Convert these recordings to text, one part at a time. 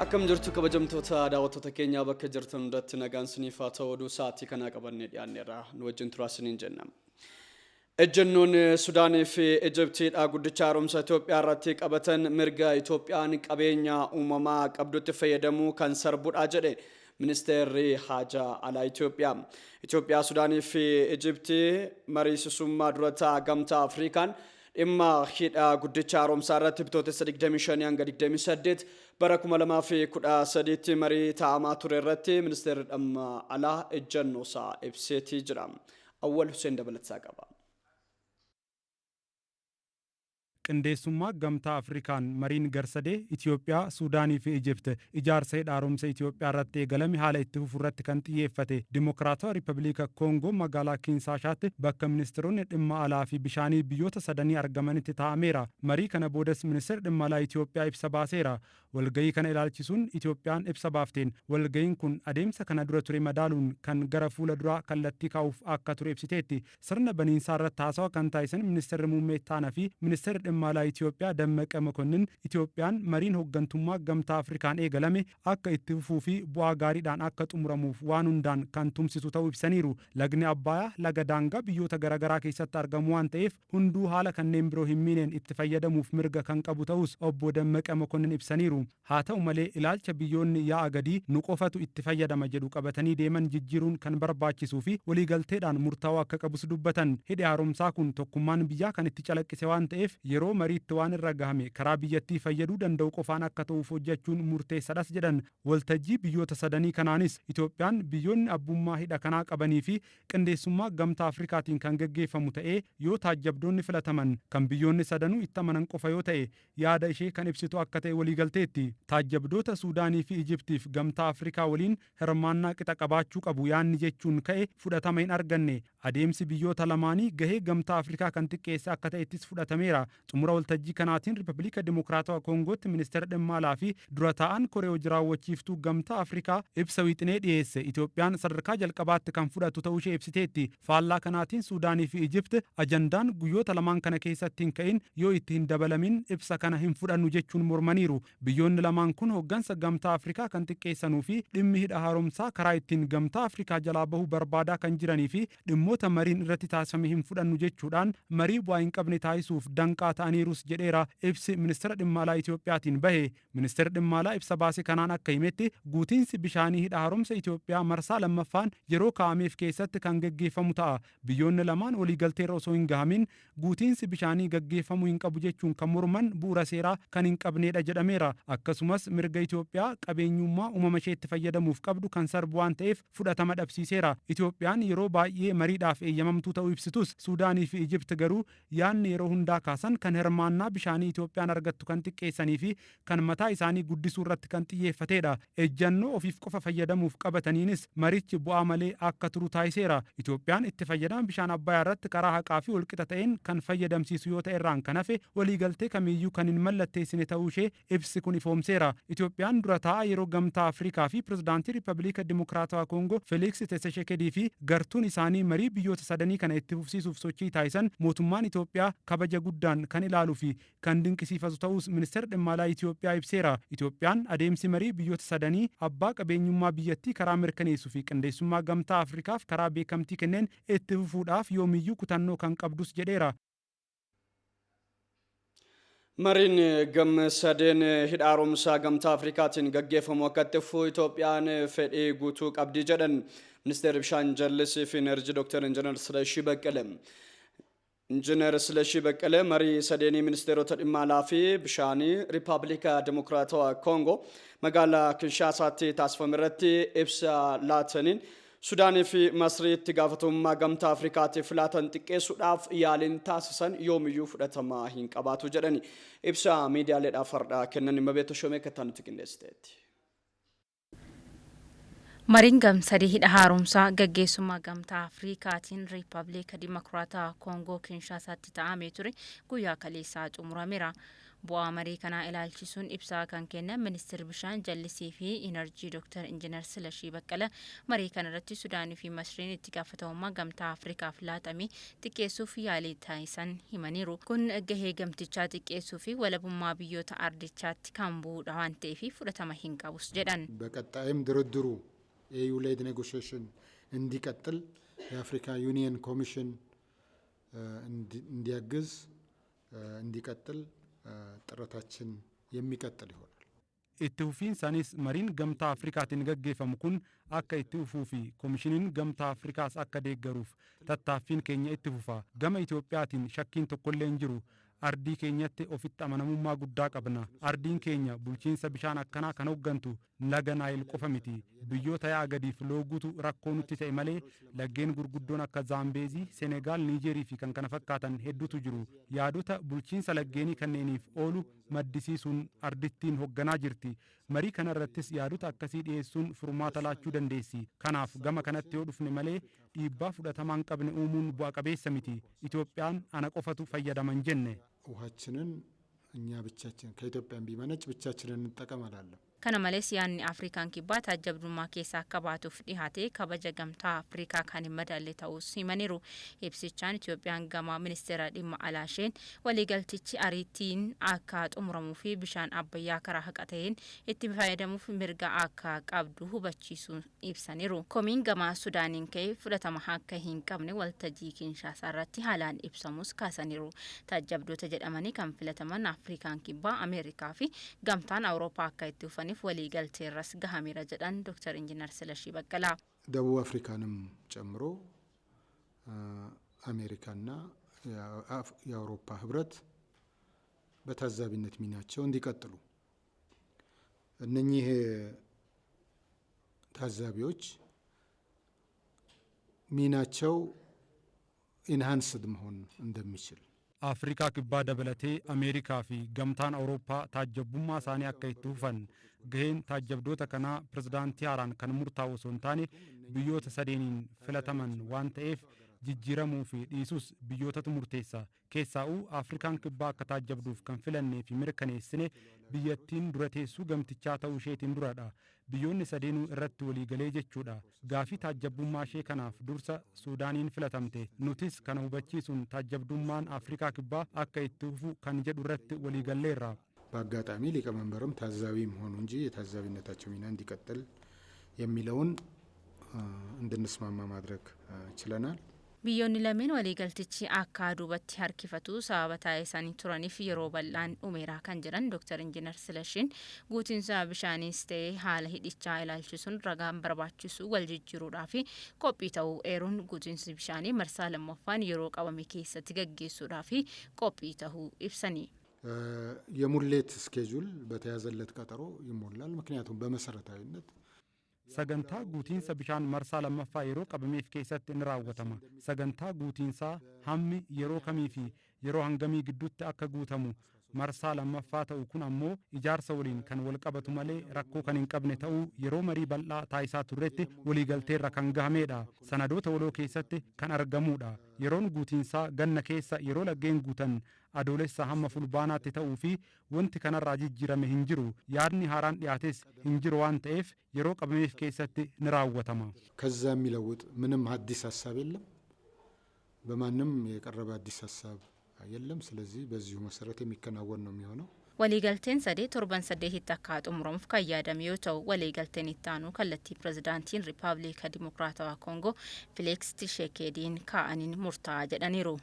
Akkam jirtu kabajamtoota daawwattoota keenyaa, bakka jirtan hundatti nagaan siniif haa ta'u. Oduu sa'aatii kanaa qabannee dhiyaanneerra, nu wajjin turaa siniin jenna. Ejjennoon Sudaanii fi Ijiptiidha guddicha haaromsa Itoophiyaa irratti qabatan mirga Itoophiyaan qabeenya uumamaa qabdutti fayyadamuu kan sarbudha jedhe ministeerri haajaa alaa Itoophiyaa. Itoophiyaa, Sudaanii fi Ijiptii mariisisummaa dura ta'a Gamtaa Afrikaan dhimma hidha guddicha haaromsaa irratti Bitootessa 25 hanga 28 bara 2013tti marii taa'amaa ture irratti ministeerri dhimma alaa ejjennoo isaa ibseetii jira. Awwal Hussein dabalataa qaba. Qindeessummaa Gamtaa Afrikaan mariin garsadee Itoophiyaa, Suudaanii fi Ijipt ijaarsa hidha haaromsa Itoophiyaa irratti eegalame haala itti fufu irratti kan xiyyeeffate Dimokiraatawaa Riipabilika Koongoo magaalaa Kiinsaashaatti bakka ministeeronni dhimma alaa fi bishaanii biyyoota sadanii argamanitti taa'ameera. Marii kana boodas ministeerri dhimma alaa Itoophiyaa ibsa baaseera. Walgahii kana ilaalchisuun Itoophiyaan ibsa baafteen walgahiin kun adeemsa kana dura ture madaaluun kan gara fuula duraa kallattii kaa'uuf akka ture ibsiteetti. Sirna baniinsaa irratti haasawa kan taasisan ministeerri muummee ittaanaa fi ministeerri dhimma alaa Itoophiyaa Dammaqee Mokonnin Itoophiyaan mariin hooggantummaa Gamtaa Afrikaan eegalame akka itti fufuu fi bu'aa gaariidhaan akka xumuramuuf waan hundaan kan tumsitu ta'uu ibsaniiru. Lagni Abbayaa laga daangaa biyyoota garaagaraa keessatti argamu waan ta'eef hunduu haala kanneen biroo hin miineen itti fayyadamuuf mirga kan qabu ta'us obbo Dammaqee Mokonnin ibsaniiru. Haa ta'u malee, ilaalcha biyyoonni yaa'a gadii nu qofatu itti fayyadama jedhu qabatanii deeman jijjiiruun kan barbaachisuu fi waliigalteedhaan murtaa'uu akka qabus dubbatan. Hidhi haaromsaa kun tokkummaan biyyaa kan itti calaqqise waan ta'eef yeroo mariitti waan irra gahame karaa biyyattii fayyaduu danda'u qofaan akka ta'uuf hojjechuun murteessadhas jedhan. Waltajjii biyyoota sadanii kanaanis Itoophiyaan biyyoonni abbummaa hidha kanaa qabanii fi qindeessummaa Gamtaa Afrikaatiin kan geggeeffamu ta'ee yoo taajjabdoonni filataman kan biyyoonni sadanuu itti amanan qofa yoo ta'e yaada ishee kan ibsitu akka ta'e waliigalteetti. Taajjabdoota Suudaanii fi Ijiptiif Gamtaa Afrikaa waliin hirmaannaa qixa qabaachuu qabu yaanni jechuun ka'e fudhatama hin arganne. Adeemsi biyyoota lamaanii gahee Gamtaa Afrikaa kan xiqqeesse akka ta'ettis fudhatameera. Xumura waltajjii kanaatiin Riipabilika Dimokiraatawaa Koongootti ministeera dhimma alaa fi dura taa'an koree hojii raawwachiiftuu Gamtaa Afrikaa ibsa wixinee dhiyeesse Itoophiyaan sadarkaa jalqabaatti kan fudhatu ta'uu ishee ibsiteetti. Faallaa kanaatiin Suudaanii fi Ijipt ajandaan guyyoota lamaan kana keessatti hin ka'in yoo itti hin dabalamin ibsa kana hin fudhannu jechuun mormaniiru. Biyyoonni lamaan kun hooggansa Gamtaa Afrikaa kan xiqqeessanuu fi dhimmi hidha haaromsaa karaa ittiin Gamtaa Afrikaa jalaa bahuu barbaadaa kan jiranii fi dhimmoota mariin irratti taasifame hin fudhannu jechuudhaan marii bu'aa hin qabne taasisuuf danqaa ta'aniirus jedheera ibsi ministeera dhimma alaa Itoophiyaatiin bahe. Ministeerri dhimma alaa ibsa baase kanaan akka himetti, guutiinsi bishaanii hidha haaromsa Itoophiyaa marsaa lammaffaan yeroo kaa'ameef keessatti kan geggeeffamu ta'a. Biyyoonni lamaan waliigalteerra osoo hin gahamin guutiinsi bishaanii gaggeeffamuu hin qabu jechuun kan morman bu'uura seeraa kan hin qabneedha jedhameera. Akkasumas mirga Itoophiyaa qabeenyummaa uumama isheetti fayyadamuuf qabdu kan sarbu waan ta'eef fudhatama dhabsiiseera. Itoophiyaan yeroo baay'ee mariidhaaf eeyyamamtuu ta'uu ibsitus Suudaanii fi Ijipt garuu yaanni yeroo hundaa kaasan kan hirmaannaa bishaanii Itoophiyaan argattu kan xiqqeessanii fi kan mataa isaanii guddisuu irratti kan xiyyeeffateedha. Ejjannoo ofiif qofa fayyadamuuf qabataniinis marichi bu'aa malee akka turu taasiseera. Itoophiyaan itti fayyadama bishaan Abbayyaa irratti karaa haqaa fi walqixa ta'een kan fayyadamsiisu yoo ta'e irraan kan hafe waliigaltee kamiiyyuu kan hin mallatteessine ta'uu ishee ibsi kun ifoomseera. Itoophiyaan dura taa'aa yeroo Gamtaa Afrikaa fi pirezidaantii Riipabilika Dimokiraatawaa Koongoo Feeliks Tshisekedi fi gartuun isaanii marii biyyoota sadanii kana itti fufsiisuuf sochii taasisan mootummaan Itoophiyaa kabaja guddaan kan ilaaluu fi kan dinqisiifatu ta'us ministeerri dhimma alaa Itoophiyaa ibseera. Itoophiyaan adeemsi marii biyyoota sadanii abbaa qabeenyummaa biyyattii karaa mirkaneessuu fi qindeessummaa Gamtaa Afrikaaf karaa beekamtii kenneen itti fufuudhaaf yoomiyyuu kutannoo kan qabdus jedheera. Mariin gam sadeen hidha haaromsaa Gamtaa Afrikaatiin gaggeeffamu akka itti fufu Itoophiyaan fedhii guutuu qabdi jedhan ministeerri bishaan jallisii fi enerjii Dr. Injiinar Silashii Baqqalee. Injiinar Silashii Baqqalee marii sadeenii ministeerota dhimma alaa fi bishaanii Riippaabilika Dimokiraatawaa Koongoo magaalaa Kinshaasaatti taasifame irratti ibsa laataniin Sudaanii fi Masrii itti gaafatamummaa Gamtaa Afrikaatiif laatan xiqqeessuudhaaf yaaliin taasisan yoomiyyuu fudhatama hin qabaatu jedhani. Ibsa miidiyaaleedhaaf har'a kennan Immabeet Shoomee kattaa nutti qindeessiteetti. Mariin gamsadii hidha haaromsaa gaggeessummaa Gamtaa Afrikaatiin Riippaabilika Dimokiraataa Koongoo Kinshaasaatti ta'amee ture guyyaa kaleessaa xumurameera. Bu'aa marii kanaa ilaalchisuun ibsaa kan kennan Ministeerri Bishaan Jallisii fi Inerjii Dr. Injinar Silashii Baqqala, marii kanarratti Sudaanii fi Masriin itti gaafatamummaa Gamtaa Afrikaaf laatame xiqqeessuuf yaalii taasisan himaniiru. Kun gahee gamtichaa xiqqeessuu fi walabummaa biyyoota ardichaatti kan bu'uudha waan ta'eef fudhatama hin qabus jedhan. በቀጣይም ድርድሩ ኤዩ ሌድ ኔጎሽዬሽን እንዲቀጥል የአፍሪካ ዩኒየን ኮሚሽን እንዲያግዝ እንዲቀጥል ጥረታችን የሚቀጥል ይሆናል። Itti fufiinsaanis mariin Gamtaa Afrikaatiin gaggeeffamu kun akka itti fufuu fi Koomishiniin Gamtaa Afrikaas akka deeggaruuf tattaaffiin keenya itti fufa. Gama Itoophiyaatiin shakkiin tokkollee hin jiru. Ardii keenyatti ofitti amanamummaa guddaa qabna. Ardiin keenya bulchiinsa bishaan akkanaa kan hooggantu laga Naayil qofa miti. Biyyoota yaa'a gadiif looguutu rakkoo nutti ta'e malee laggeen gurguddoon akka Zaambeezii, Senegaal, Niijerii fi kan kana fakkaatan hedduutu jiru. Yaadota bulchiinsa laggeenii kanneeniif oolu maddisiisuun ardittiin hoogganaa jirti. Marii kana irrattis yaadota akkasii dhiyeessuun furmaata laachuu dandeessi. Kanaaf gama kanatti yoo dhufne malee dhiibbaa fudhatamaa hin qabne uumuun bu'a qabeessa miti. Itoophiyaan ana qofatu fayyadaman jenne. ውሃችንን እኛ ብቻችን ከኢትዮጵያን ቢመነጭ ብቻችንን እንጠቀም አላለም። Kana malees, yaadni Afrikaan Kibbaa taajjabdummaa keessaa akka baatuuf dhihaate kabaja Gamtaa Afrikaa kan hin madaalle ta'us himaniiru. Ibsichaan Itoophiyaan gama ministeera dhimma alaa isheen waliigaltichi ariitiin akka xumuramuu fi bishaan Abbayyaa karaa haqa ta'een itti fayyadamuuf mirga akka qabdu hubachiisuun ibsaniiru. Komiin gama Sudaaniin ka'e fudhatama akka hin qabne waltajjii Kinshaasaa irratti haalaan ibsamus kaasaniiru. Taajjabdoota jedhamanii kan filataman Afrikaan Kibbaa, Ameerikaa fi Gamtaan Awurooppaa akka itti fufaniif waliigalteerras gahameera jedhan Dr. Injinar Silashii Baqqalaa. ደቡብ አፍሪካንም ጨምሮ አሜሪካና የአውሮፓ ህብረት በታዛቢነት ሚናቸው እንዲቀጥሉ፣ እነኚህ ታዛቢዎች ሚናቸው ኢንሃንስድ መሆን እንደሚችል Afrikaa Kibbaa dabalatee Ameerikaa fi Gamtaan Awurooppaa taajjabummaa isaanii akka itti fufan, gaheen taajjabdoota kanaa pirezidaantii haaraan kan murtaa'u osoo hin taane biyyoota sadeeniin filataman waan ta'eef jijjiiramuu fi dhiisus biyyootatu murteessa. Keessaa'uu Afrikaan Kibbaa akka taajjabduuf kan filannee fi mirkaneessine biyyattiin dura teessuu gamtichaa ta'uu isheetiin duradha. Biyyoonni sadeenuu irratti waliigalee jechuudha. Gaafii taajjabummaa ishee kanaaf dursa Suudaaniin filatamte. Nutis kana hubachiisuun taajjabdummaan Afrikaa Kibbaa akka itti fufu kan jedhu irratti waliigalleerra. በአጋጣሚ ሊቀመንበርም ታዛቢም ሆኑ እንጂ የታዛቢነታቸው ሚና እንዲቀጥል የሚለውን እንድንስማማ ማድረግ ችለናል። Biyyoonni lameen waliigaltichi akka duubatti harkifatu sababa taasisanii turaniif yeroo bal'aan dhumeeraa kan jedhan Dr. Injinar Silashiin, guutiinsa bishaaniis ta'ee haala hidhichaa ilaalchisuun ragaan barbaachisu wal jijjiiruudhaa fi qophii ta'uu eeruun, guutiinsi bishaanii marsaa lammaffaan yeroo qabame keessatti gaggeessuudhaa fi qophii ta'uu ibsanii. የሙሌት ስኬጁል በተያዘለት ቀጠሮ ይሞላል። ምክንያቱም በመሰረታዊነት Sagantaa guutiinsa bishaan marsaa lammaffaa yeroo qabameef keessatti ni raawwatama. Sagantaa guutiinsaa hammi yeroo kamii fi yeroo hangamii gidduutti akka guutamu marsaa lammaffaa ta'u kun ammoo ijaarsa waliin kan wal qabatu malee rakkoo kan hin qabne ta'uu yeroo marii bal'aa taasisaa turretti waliigalteerra kan gahamedha. Sanadoota waloo keessatti kan argamudha. Yeroon guutiinsaa ganna keessa yeroo laggeen guutan Adoolessa hamma Fulbaanaatti ta'uu fi wanti kanarraa jijjiirame hin jiru. Yaadni haaraan dhiyaates hin jiru waan ta'eef yeroo qabameef keessatti ni raawwatama. ከዛ የሚለውጥ ምንም አዲስ ሀሳብ የለም። በማንም የቀረበ አዲስ ሀሳብ የለም። ስለዚህ በዚሁ መሰረት የሚከናወን ነው የሚሆነው። Waliigalteen sadee torban 8tti akka xumuramuuf kan yaadame yoo ta'u, waliigalteen itti aanu kallattii pirezidaantiin Riippaabilika Dimokiraatawaa Koongoo Fileeks Tisheekeediin kaa'aniin murtaa'a jedhaniiru.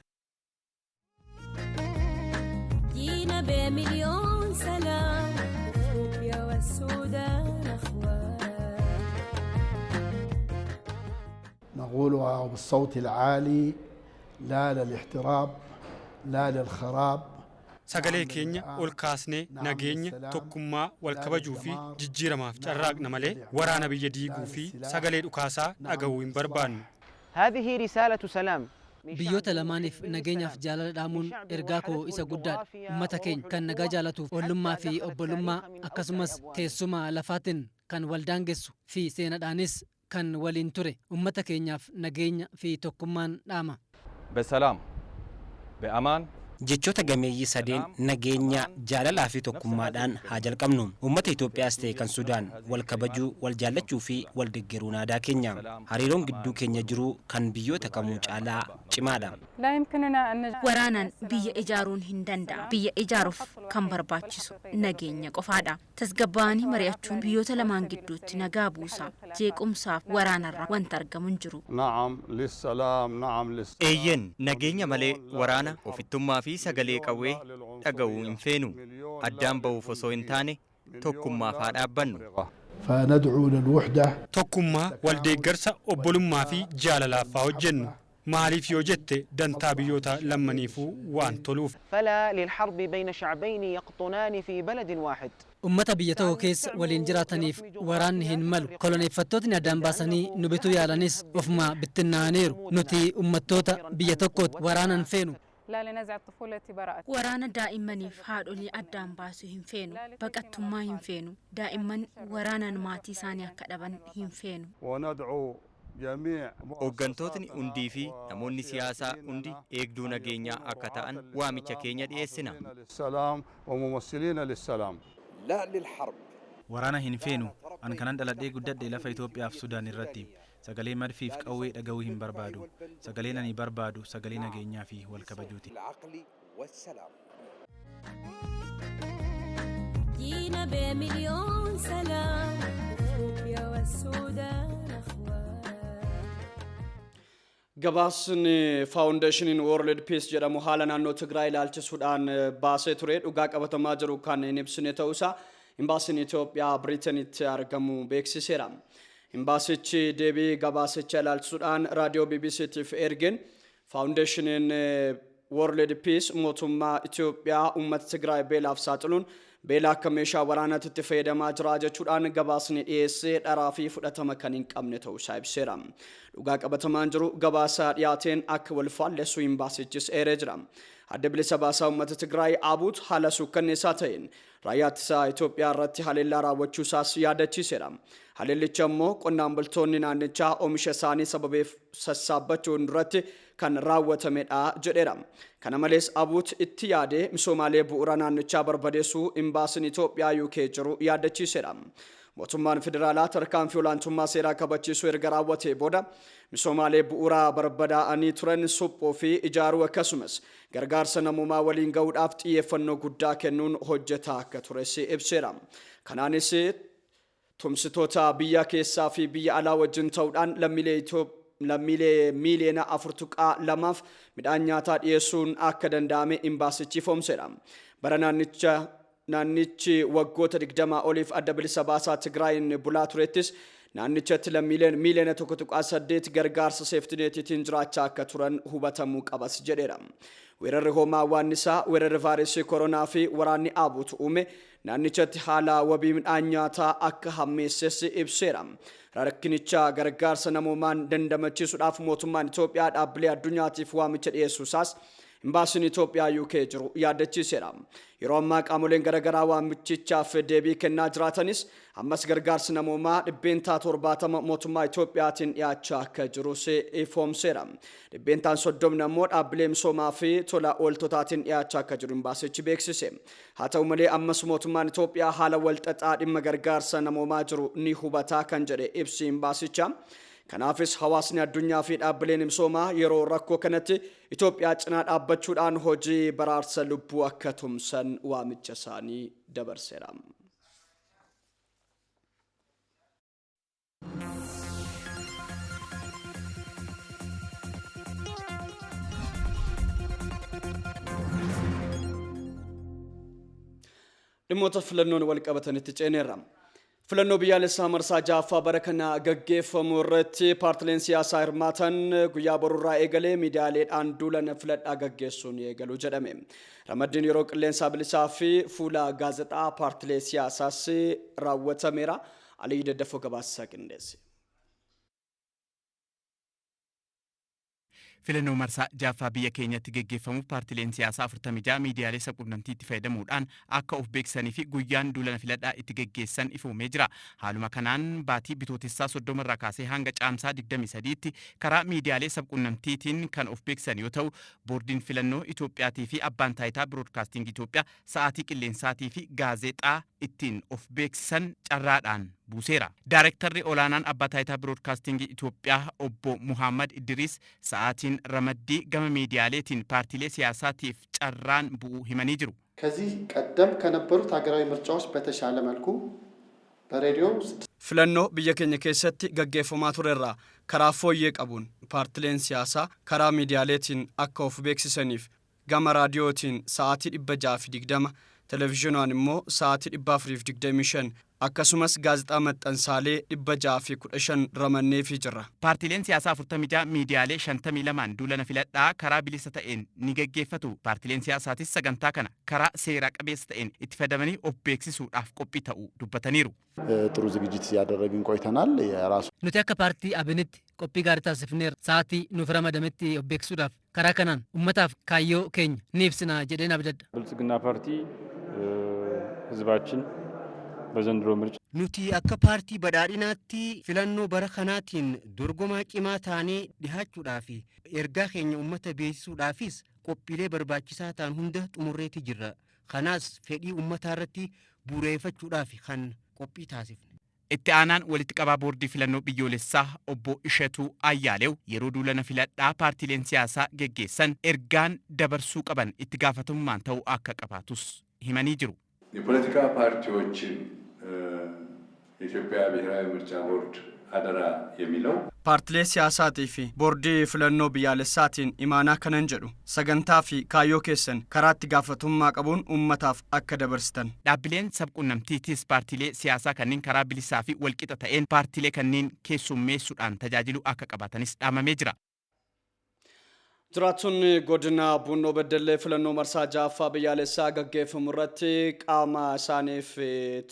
جينا بمليون سلام، إثيوبيا والسودان أخوان. نقولها بالصوت العالي: لا للاحتراب، لا للخراب. Sagalee keenya ol kaasnee nageenya, tokkummaa, wal kabajuu fi jijjiiramaaf carraaqna malee waraana biyya diiguu fi sagalee dhukaasaa dhaga'uu hin barbaannu. هذه رسالة سلام. Biyyoota lamaaniif nageenyaaf jaalala dhaamuun ergaa koo isa guddaadha. Ummata keenya kan nagaa jaalatuuf ollummaa fi obbolummaa, akkasumas teessuma lafaatiin kan wal daangessu fi seenaadhaanis kan waliin ture ummata keenyaaf nageenya fi tokkummaan dhaama. በሰላም፣ በአማን፣ Jechoota gameeyyii sadeen nageenya, jaalalaa fi tokkummaadhaan haa jalqabnu. Uummata Itoophiyaas ta'e kan Sudaan wal kabajuu, wal jaallachuu fi wal deeggaruun aadaa keenya. Hariiroon gidduu keenya jiru kan biyyoota kamuu caalaa cimaadha. Waraanaan biyya ijaaruun hin danda'amu. Biyya ijaaruuf kan barbaachisu nageenya qofaadha. Tasgabbaa'anii mari'achuun biyyoota lamaan gidduutti nagaa buusa. Jeequmsaaf waraanarraa wanta argamu hin jiru. Eeyyen, nageenya malee waraana, ofittummaa fi sagalee qawwee dhaga'uu hin feenu. Addaan ba'uuf osoo hin taane tokkummaaf haa dhaabbannu. فندعو للوحدة. Tokkummaa, waldeeggarsa, obbolummaa fi jaalalaaf haa hojjennu. Maaliif yoo jette, dantaa biyyoota lammaniifuu waan toluuf. فلا للحرب بين شعبين يقطنان في بلد واحد. Ummata biyya tokko keessa waliin jiraataniif waraanni hin malu. Koloneeffattootni addaan baasanii nu bituu yaalanis ofuma bittinnaa'aniiru. Nuti ummattoota biyya tokkooti, waraanan feenu. Waraana daa'immaniif haadholii addaan baasuu hin feenu. Baqattummaa hin feenu. Daa'imman waraanaan maatii isaanii akka dhaban hin feenu. Hooggantootni hundii fi namoonni siyaasaa hundi eegduu nageenyaa akka ta'an waamicha keenya dhiyeessina. Waraana hin feenu. An kanan dhaladhee guddadhe lafa Itoophiyaaf Sudaan irratti. Sagalee madfiif qawwee dhaga'uu hin barbaadu. Sagaleen ani barbaadu sagalee nageenyaa fi wal kabajuuti. جينا بمليون سلام، إثيوبيا والسودان أخوان. Gabaasni Faawundeeshiniin World Peace jedhamu haala naannoo Tigraay ilaalchisuudhaan baasee ture dhugaa qabatamaa jiru kan hin ibsine ta'uusaa Imbaasiin Itoophiyaa Biriitanitti argamu beeksiseera. Imbaasichi deebii gabaasicha ilaalchisuudhaan raadiyoo BBCtiif ergeen, Faawundeeshiniin World Peace mootummaa Itoophiyaa uummata Tigraay beelaaf saaxiluun beela akka meeshaa waraanaatti itti fayyadamaa jira jechuudhaan gabaasni dhiyeessee dharaa fi fudhatama kan hin qabne ta'uusaa ibseera. Dhugaa qabatamaan jiru gabaasa dhiyaateen akka wal faallessu imbaasichis eeree jira. Adda Bilisa Baasaa Uummata Tigraay Abuut haala suukkanneessaa ta'een raayyaa ittisaa Itoophiyaa irratti haleellaa raawwachuu isaas yaadachiiseera. Haleellicha immoo qonnaan bultoonni naannichaa oomisha isaanii sababeef sassaabbachuun duratti kan raawwatamedha jedheera. Kana malees Abuut itti yaadee misoomaalee bu'uura naannichaa barbadeessuu imbaasiin Itoophiyaa UK jiru yaadachiiseera. Mootummaan federaalaa tarkaanfii olaantummaa seeraa kabachiisuu erga raawwatee booda misoomaalee bu'uuraa barbadaa'anii turan suphuu fi ijaaruu, akkasumas gargaarsa namoomaa waliin gahuudhaaf xiyyeeffannoo guddaa kennuun hojjetaa akka tures ibseera. Kanaanis tumsitoota biyya keessaa fi biyya alaa wajjin ta'uudhaan lammiilee miiliyoona 4.2f midhaan nyaataa dhiyeessuun akka danda'ame imbaasichi ifoomseera. Bara naannichi waggoota 20 oliif Adda Bilisa Baasaa Tigraayin bulaa turettis naannichatti lammiileen miiliyoona 1.8 gargaarsa seeftineetiitiin jiraachaa akka turan hubatamuu qabas jedheera. Weerarri hoomaa waannisaa, weerarri vaayiresii koronaa fi waraanni Aabuutu uume naannichatti haala wabii midhaan nyaataa akka hammeesses ibseera. Rakkinicha gargaarsa namoomaan dandamachiisuudhaaf mootummaan Itoophiyaa dhaabbilee addunyaatiif waamicha dhiyeessuusaas imbaasiin Itoophiyaa UK jiru yaadachiiseera. Yeroo ammaa qaamoleen garaagaraa waamichichaaf deebii kennaa jiraatanis, ammas gargaarsi namoomaa 70% mootummaa Itoophiyaatiin dhiyaachaa akka jirus ifoomseera. 30% ammoo dhaabbilee misoomaa fi tola ooltotaatiin dhiyaachaa akka jiru imbaasichi beeksise. Haa ta'u malee, ammas mootummaan Itoophiyaa haala walxaxaa dhimma gargaarsa namoomaa jiru ni hubataa kan jedhe ibsi imbaasichaa. Kanaafis hawaasni addunyaa fi dhaabbileen misoomaa yeroo rakkoo kanatti Itoophiyaa cinaa dhaabbachuudhaan hojii baraarsa lubbuu akka tumsan waamicha isaanii dabarseera. Dhimmoota filannoon wal qabatanitti ceeneerra. Filannoo biyyaalessaa marsaa ja'affaa bara kana gaggeeffamu irratti paartileen siyaasaa hirmaatan guyyaa borurraa eegalee miidiyaaleedhaan duula filadhaa gaggeessuun eegalu jedhame. Ramaddiin yeroo qilleensaa bilisaa fi fuula gaazexaa paartilee siyaasaas raawwatameera. Alii Daddafoo gabaasaa qindeesse. Filannoo marsaa jaaffaa biyya keenyatti geggeeffamuuf paartileen siyaasaa 46 miidiyaalee sabquunnamtiitti fayyadamuudhaan akka of beeksisanii fi guyyaan duulana filadhaa itti geggeessan ifoomee jira. Haaluma kanaan baatii Bitootessaa 30 irraa kaasee hanga Caamsaa 23tti karaa miidiyaalee sabquunnamtiitiin kan of beeksisan yoo ta'u, boordiin filannoo Itoophiyaatii fi abbaan taayitaa biroodkaastingii Itoophiyaa sa'aatii qilleensaatii fi gaazexaa ittiin of beeksisan carraadhaan buuseera. Daarektarri olaanaan abbaa taayitaa biroodkaastingii Itoophiyaa obbo Muhammad Idris sa'aatiin ramaddii gama miidiyaaleetiin paartiilee siyaasaatiif carraan bu'uu himanii jiru. ከዚህ ቀደም ከነበሩት ሀገራዊ ምርጫዎች በተሻለ መልኩ በሬዲዮ Filannoo biyya keenya keessatti gaggeeffamaa turerraa karaa fooyyee qabuun paartileen siyaasaa karaa miidiyaaleetiin akka of beeksisaniif gama raadiyootiin sa'aatii 620, televezyiinaan immoo sa'aatii 425, akkasumas gaazexaa maxxansaalee 615 ramanneefii jirra. Paartiileen siyaasaa 46 miidiyaalee 52n duulana filadhaa karaa bilisa ta'een ni geggeeffatu. Paartiileen siyaasaatis sagantaa kana karaa seera qabeessa ta'een itti fayyadamanii of beeksisuudhaaf qophii ta'uu dubbataniiru. ጥሩ ዝግጅት እያደረግን ቆይተናል። የራሱ Nuti akka paartii Abinitti qophii gaarii taasifneerra. Sa'aatii nuuf ramadametti of beeksisuudhaaf karaa kanaan uummataaf kaayyoo keenya ni ibsina jedheen abdadha. ብልጽግና ፓርቲ ህዝባችን በዘንድሮ ምርጫ Nuti akka paartii badhaadhinaatti filannoo bara kanaatiin dorgomaa cimaa taanee dhihaachuudhaaf ergaa keenya uummata beeksisuudhaafis qophiilee barbaachisaa ta'an hunda xumurreeti jirra. Kanaas fedhii uummataa irratti bu'uureeffachuudhaaf kan qophii taasifne. Itti aanaan walitti qabaa boordii filannoo biyyoolessaa obbo Ishetuu Ayyaalew yeroo duulana filadhaa paartiileen siyaasaa geggeessan ergaan dabarsuu qaban itti gaafatamummaan ta'uu akka qabaatus himanii jiru. የፖለቲካ ፓርቲዎችን የኢትዮጵያ ብሔራዊ ምርጫ ቦርድ አደራ የሚለው Paartilee siyaasaatii fi boordii filannoo biyyaalessaatiin imaanaa kanan jedhu sagantaa fi kaayyoo keessan karaa itti gaafatamummaa qabuun uummataaf akka dabarsitan. Dhaabbileen sabquunnamtiitis paartiilee siyaasaa kanneen karaa bilisaa fi walqixa ta'een paartiilee kanneen keessummeessuudhaan tajaajiluu akka qabaatanis dhaamamee jira. Jiraattonni godina Bunnoo Beddellee filannoo marsaa ja'affaa biyyaalessaa gaggeeffamu irratti qaama isaaniif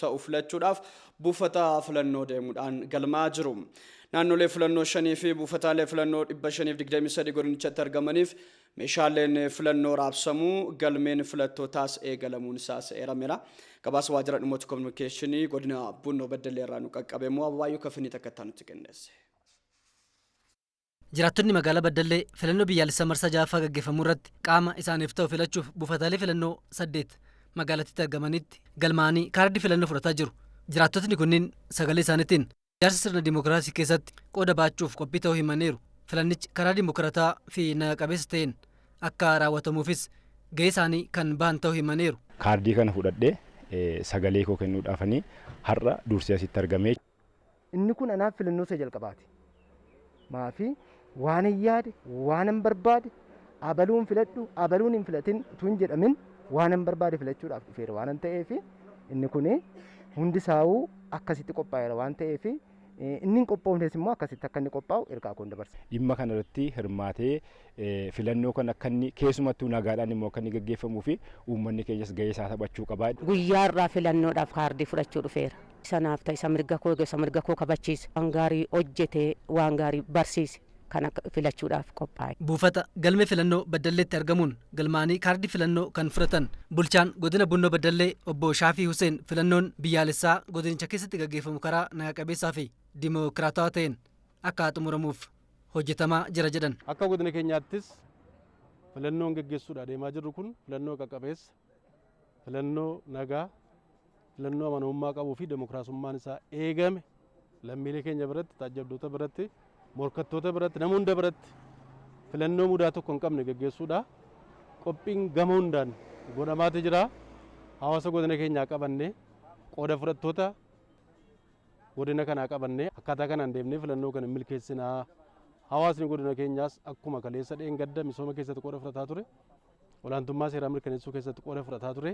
ta'u filachuudhaaf buufata filannoo deemuudhaan galmaa jiru. Naannolee filannoo shanii fi buufataalee filannoo 523 godinichatti argamaniif meeshaaleen filannoo raabsamuu, galmeen filattootaas eegalamuun isaas eerameera. Gabaasa waajjira dhimmoota kominikeeshinii godina Bunnoo Beddellee irraa nu qaqqabe immoo Abaayyuu Kafinii takka nutti qindeesse. Jiraattonni magaalaa Baddallee filannoo biyyaalessaa marsaa ja'affaa gaggeeffamu irratti qaama isaaniif ta'u filachuuf buufataalee filannoo 8 magaalattiitti argamanitti galmaa'anii kaardii filannoo fudhataa jiru. Jiraattotni kunniin sagalee isaaniitiin ijaarsa sirna dimookiraasii keessatti qooda baachuuf qophii ta'uu himaniiru. Filannichi karaa dimookiraataa fi naga qabeessa ta'een akka raawwatamuufis gahee isaanii kan bahan ta'uu himaniiru. Kaardii kana fudhadhee sagalee koo kennuudhaafanii har'a dursee asitti argame. Inni kun anaaf filannoo isa jalqabaati. Maafi waan hin yaade, waan hin barbaade, abaluun filadhu abaluun hin filatin utuu hin jedhamin waan hin barbaade filachuudhaaf dhufeera waan hin ta'eef, inni kun hundi isaawuu akkasitti qophaa'eera waan ta'eef, inni hin qophoofnes immoo akkasitti akka inni qophaa'u ergaa koon dabarsa. Dhimma kana irratti hirmaatee filannoo kan akka inni keessumattuu nagaadhaan immoo akka inni gaggeeffamuu fi uummanni keenyas gahee isaa taphachuu qaba. Guyyaa irraa filannoodhaaf kaardii fudhachuu dhufeera. Sanaaf ta'e isa mirga koo, isa mirga koo kabachiise, waan gaarii hojjetee waan gaarii barsiise kan akka filachuudhaaf qophaa'e. Buufata galmee filannoo Baddalleetti argamuun galmaanii kaardii filannoo kan fudhatan bulchaan godina Bunnoo Baddallee obbo Shaafii Hussein filannoon biyyaalessaa godinicha keessatti gaggeeffamu karaa naga qabeessaa fi dimookiraatawaa ta'een akka xumuramuuf hojjetamaa jira jedhan. Akka godina keenyaattis filannoon gaggeessuudha deemaa jirru kun filannoo qaqqabeessa, filannoo nagaa, filannoo amanamummaa qabuu fi dimookiraasummaan isaa eegame lammiilee keenya biratti, taajjabdoota biratti, morkattoota biratti, nama hunda biratti filannoo mudaa tokko hin qabne gaggeessuudha. Qophiin gama hundaan godhamaatu jira. Hawaasa godina keenyaa qabannee, qooda fudhattoota godina kanaa qabannee akkaataa kanaan deemnee filannoo kana milkeessinaa. Hawaasni godina keenyaas akkuma kaleessa dheengadda misooma keessatti qooda fudhataa ture, olaantummaa seeraa mirkaneessuu keessatti qooda fudhataa ture.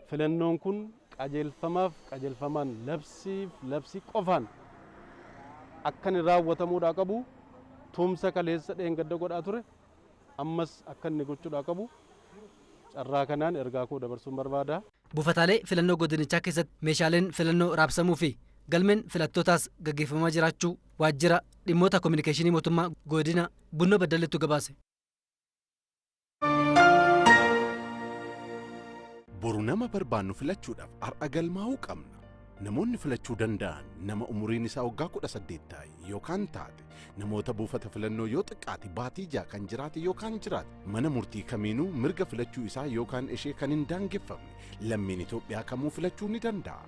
Filannoon kun qajeelfamaaf qajeelfamaan, labsiif labsii qofaan akka inni raawwatamuudhaa qabu tumsa kaleessa dheengadda godhaa ture ammas akka inni gochuudhaa qabu carraa kanaan ergaa koo dabarsuun barbaada. Buufataalee filannoo godinichaa keessatti meeshaaleen filannoo raabsamuu fi Galmeen filattootaas gaggeeffamaa jiraachuu waajjira dhimmoota koominikeeshinii mootummaa godina Bunnoo Baddalleettu gabaase. Boru nama barbaannu filachuudhaaf har'a galmaa'uu qabna. Namoonni filachuu danda'an nama umuriin isaa waggaa 18 ta'e yookaan taate, namoota buufata filannoo yoo xiqqaate baatii 6 kan jiraate yookaan jiraate, mana murtii kamiinuu mirga filachuu isaa yookaan ishee kan hin daangeffamne lammiin Itoophiyaa kamuu filachuu ni danda'a.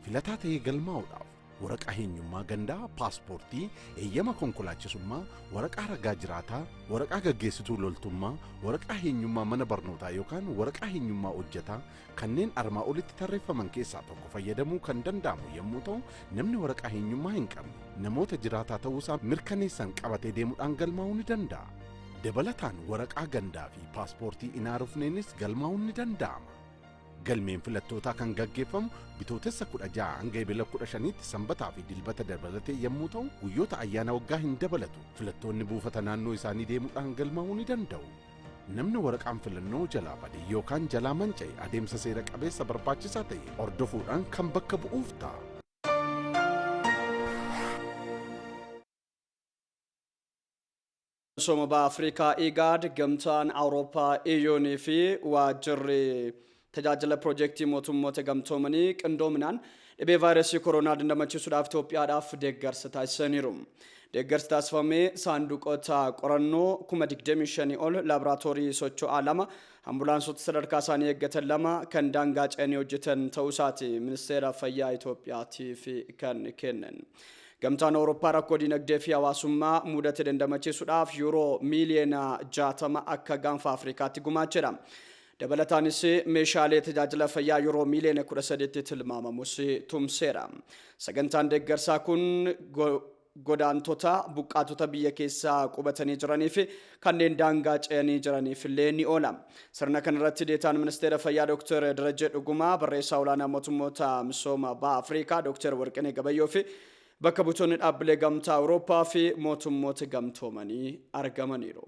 Filataa ta'ee galmaa'uudhaaf waraqaa eenyummaa gandaa, paaspoortii, eeyyama konkolaachisummaa, waraqaa ragaa jiraataa, waraqaa gaggeessituu loltummaa, waraqaa eenyummaa mana barnootaa yookaan waraqaa eenyummaa hojjetaa kanneen armaa olitti tarreeffaman keessaa tokko fayyadamuu kan danda'amu yommuu ta'u, namni waraqaa eenyummaa hin qabne namoota jiraataa ta'uusaa mirkaneessan qabatee deemuudhaan galmaa'uu ni danda'a. Dabalataan waraqaa gandaa fi paaspoortii hin haarofneenis galmaa'uun ni danda'ama. Galmeen filattootaa kan gaggeeffamu Bitootessa 16 hanga Ebila 15tti sanbataa fi dilbata dabalatee yommuu ta'u, guyyoota ayyaana waggaa hin dabalatu. Filattoonni buufata naannoo isaanii deemuudhaan galmaa'uu ni danda'u. Namni waraqaan filannoo jalaa bade yookaan jalaa manca'e adeemsa seera qabeessa barbaachisaa ta'e hordofuudhaan kan bakka bu'uuf ta'a. Misooma Baha Afrikaa IGAD, Gamtaan Awurooppaa EU'n fi waajjirri tajaajila piroojeektii mootummoota gamtoomanii qindoominaan dhibee vaayirasii koronaa dandamachiisuudhaaf Itoophiyaadhaaf deeggarsa taasisaniiru. Deeggarsi taasifame saanduqoota qorannoo 25,000 ol, laaboraatoorii socho'aa 2, ambulaansota sadarkaa isaanii eeggatan 2 kan daangaa ce'anii hojjetan ta'uu isaati Ministeera Fayyaa Itoophiyaatiif kan kennan. Gamtaan Awurooppaa rakkoo dinagdee fi hawaasummaa mudate dandamachiisuudhaaf yuuroo miiliyoona 60 akka gaanfa Afrikaatti gumaacheera. Dabalataanis meeshaalee tajaajila fayyaa yuuroo miiliyoona 13tti tilmaamamus tumseera. Sagantaan deeggarsaa kun godaantota, buqqaatota biyya keessa qubatanii jiranii fi kanneen daangaa ce'anii jiraniif illee ni oola. Sirna kanarratti deetaan Ministeera Fayyaa Dr. Darajjee Dhugumaa, barreessaa olaanaa mootummoota misooma Baha Afrikaa Dr. Warqinee Gabayyoo fi bakka buutonni dhaabbilee gamtaa Awurooppaa fi mootummoota gamtoomanii argamaniiru.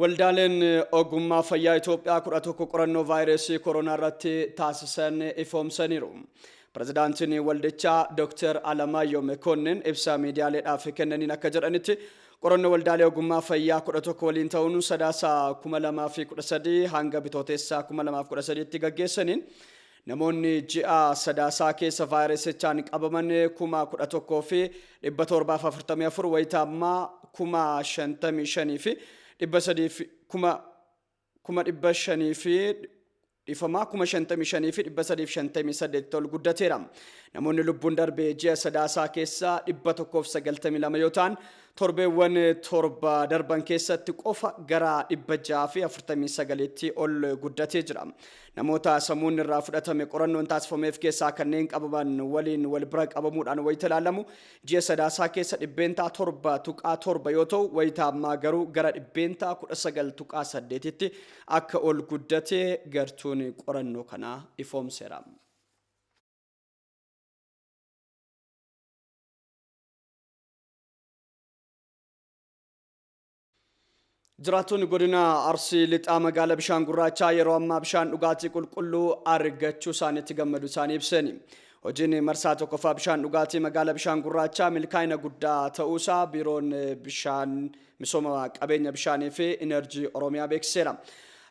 Waldaaleen ogummaa fayyaa Itoophiyaa 11 qorannoo vaayirasii koronaa irratti taasisan ifoomsaniiru. Pirezidaantiin waldichaa Dr. Alamaayyoo Mekonnin ibsa miidiyaaleedhaaf kennaniin akka jedhanitti, qorannoo waldaalee ogummaa fayyaa 11 waliin ta'uun Sadaasa 2013 hanga Bitootessa 2013tti gaggeessaniin namoonni ji'a Sadaasaa keessa vaayirasichaan qabaman 11,744 wayita ammaa 55,300 kuma dhibba shanii fi dhifamaa 55,358 ol guddateera. Namoonni lubbuun darbe ji'a Sadaasaa keessa 192 yoo ta'an, torbeewwan 7 darban keessatti qofa gara 649tti ol guddatee jira. Namoota samuunni irraa fudhatame qorannoon taasifameef keessaa kanneen qabaman waliin wal bira qabamuudhaan wayita ilaalamu ji'a Sadaasaa keessa 7.7% yoo ta'u, wayita ammaa garuu gara 19.8%tti akka ol guddate gartuun qorannoo kanaa ifoomseera. Jiraattonni godina Arsii Lixaa magaalaa Bishaan Gurraachaa yeroo ammaa bishaan dhugaatii qulqulluu argachuu isaaniitti gammadu isaanii ibsani. Hojiin marsaa tokkoffaa bishaan dhugaatii magaalaa Bishaan Gurraachaa milkaa'ina guddaa ta'uusaa biiroon bishaan misooma qabeenya bishaanii fi inerjii Oromiyaa beeksiseera.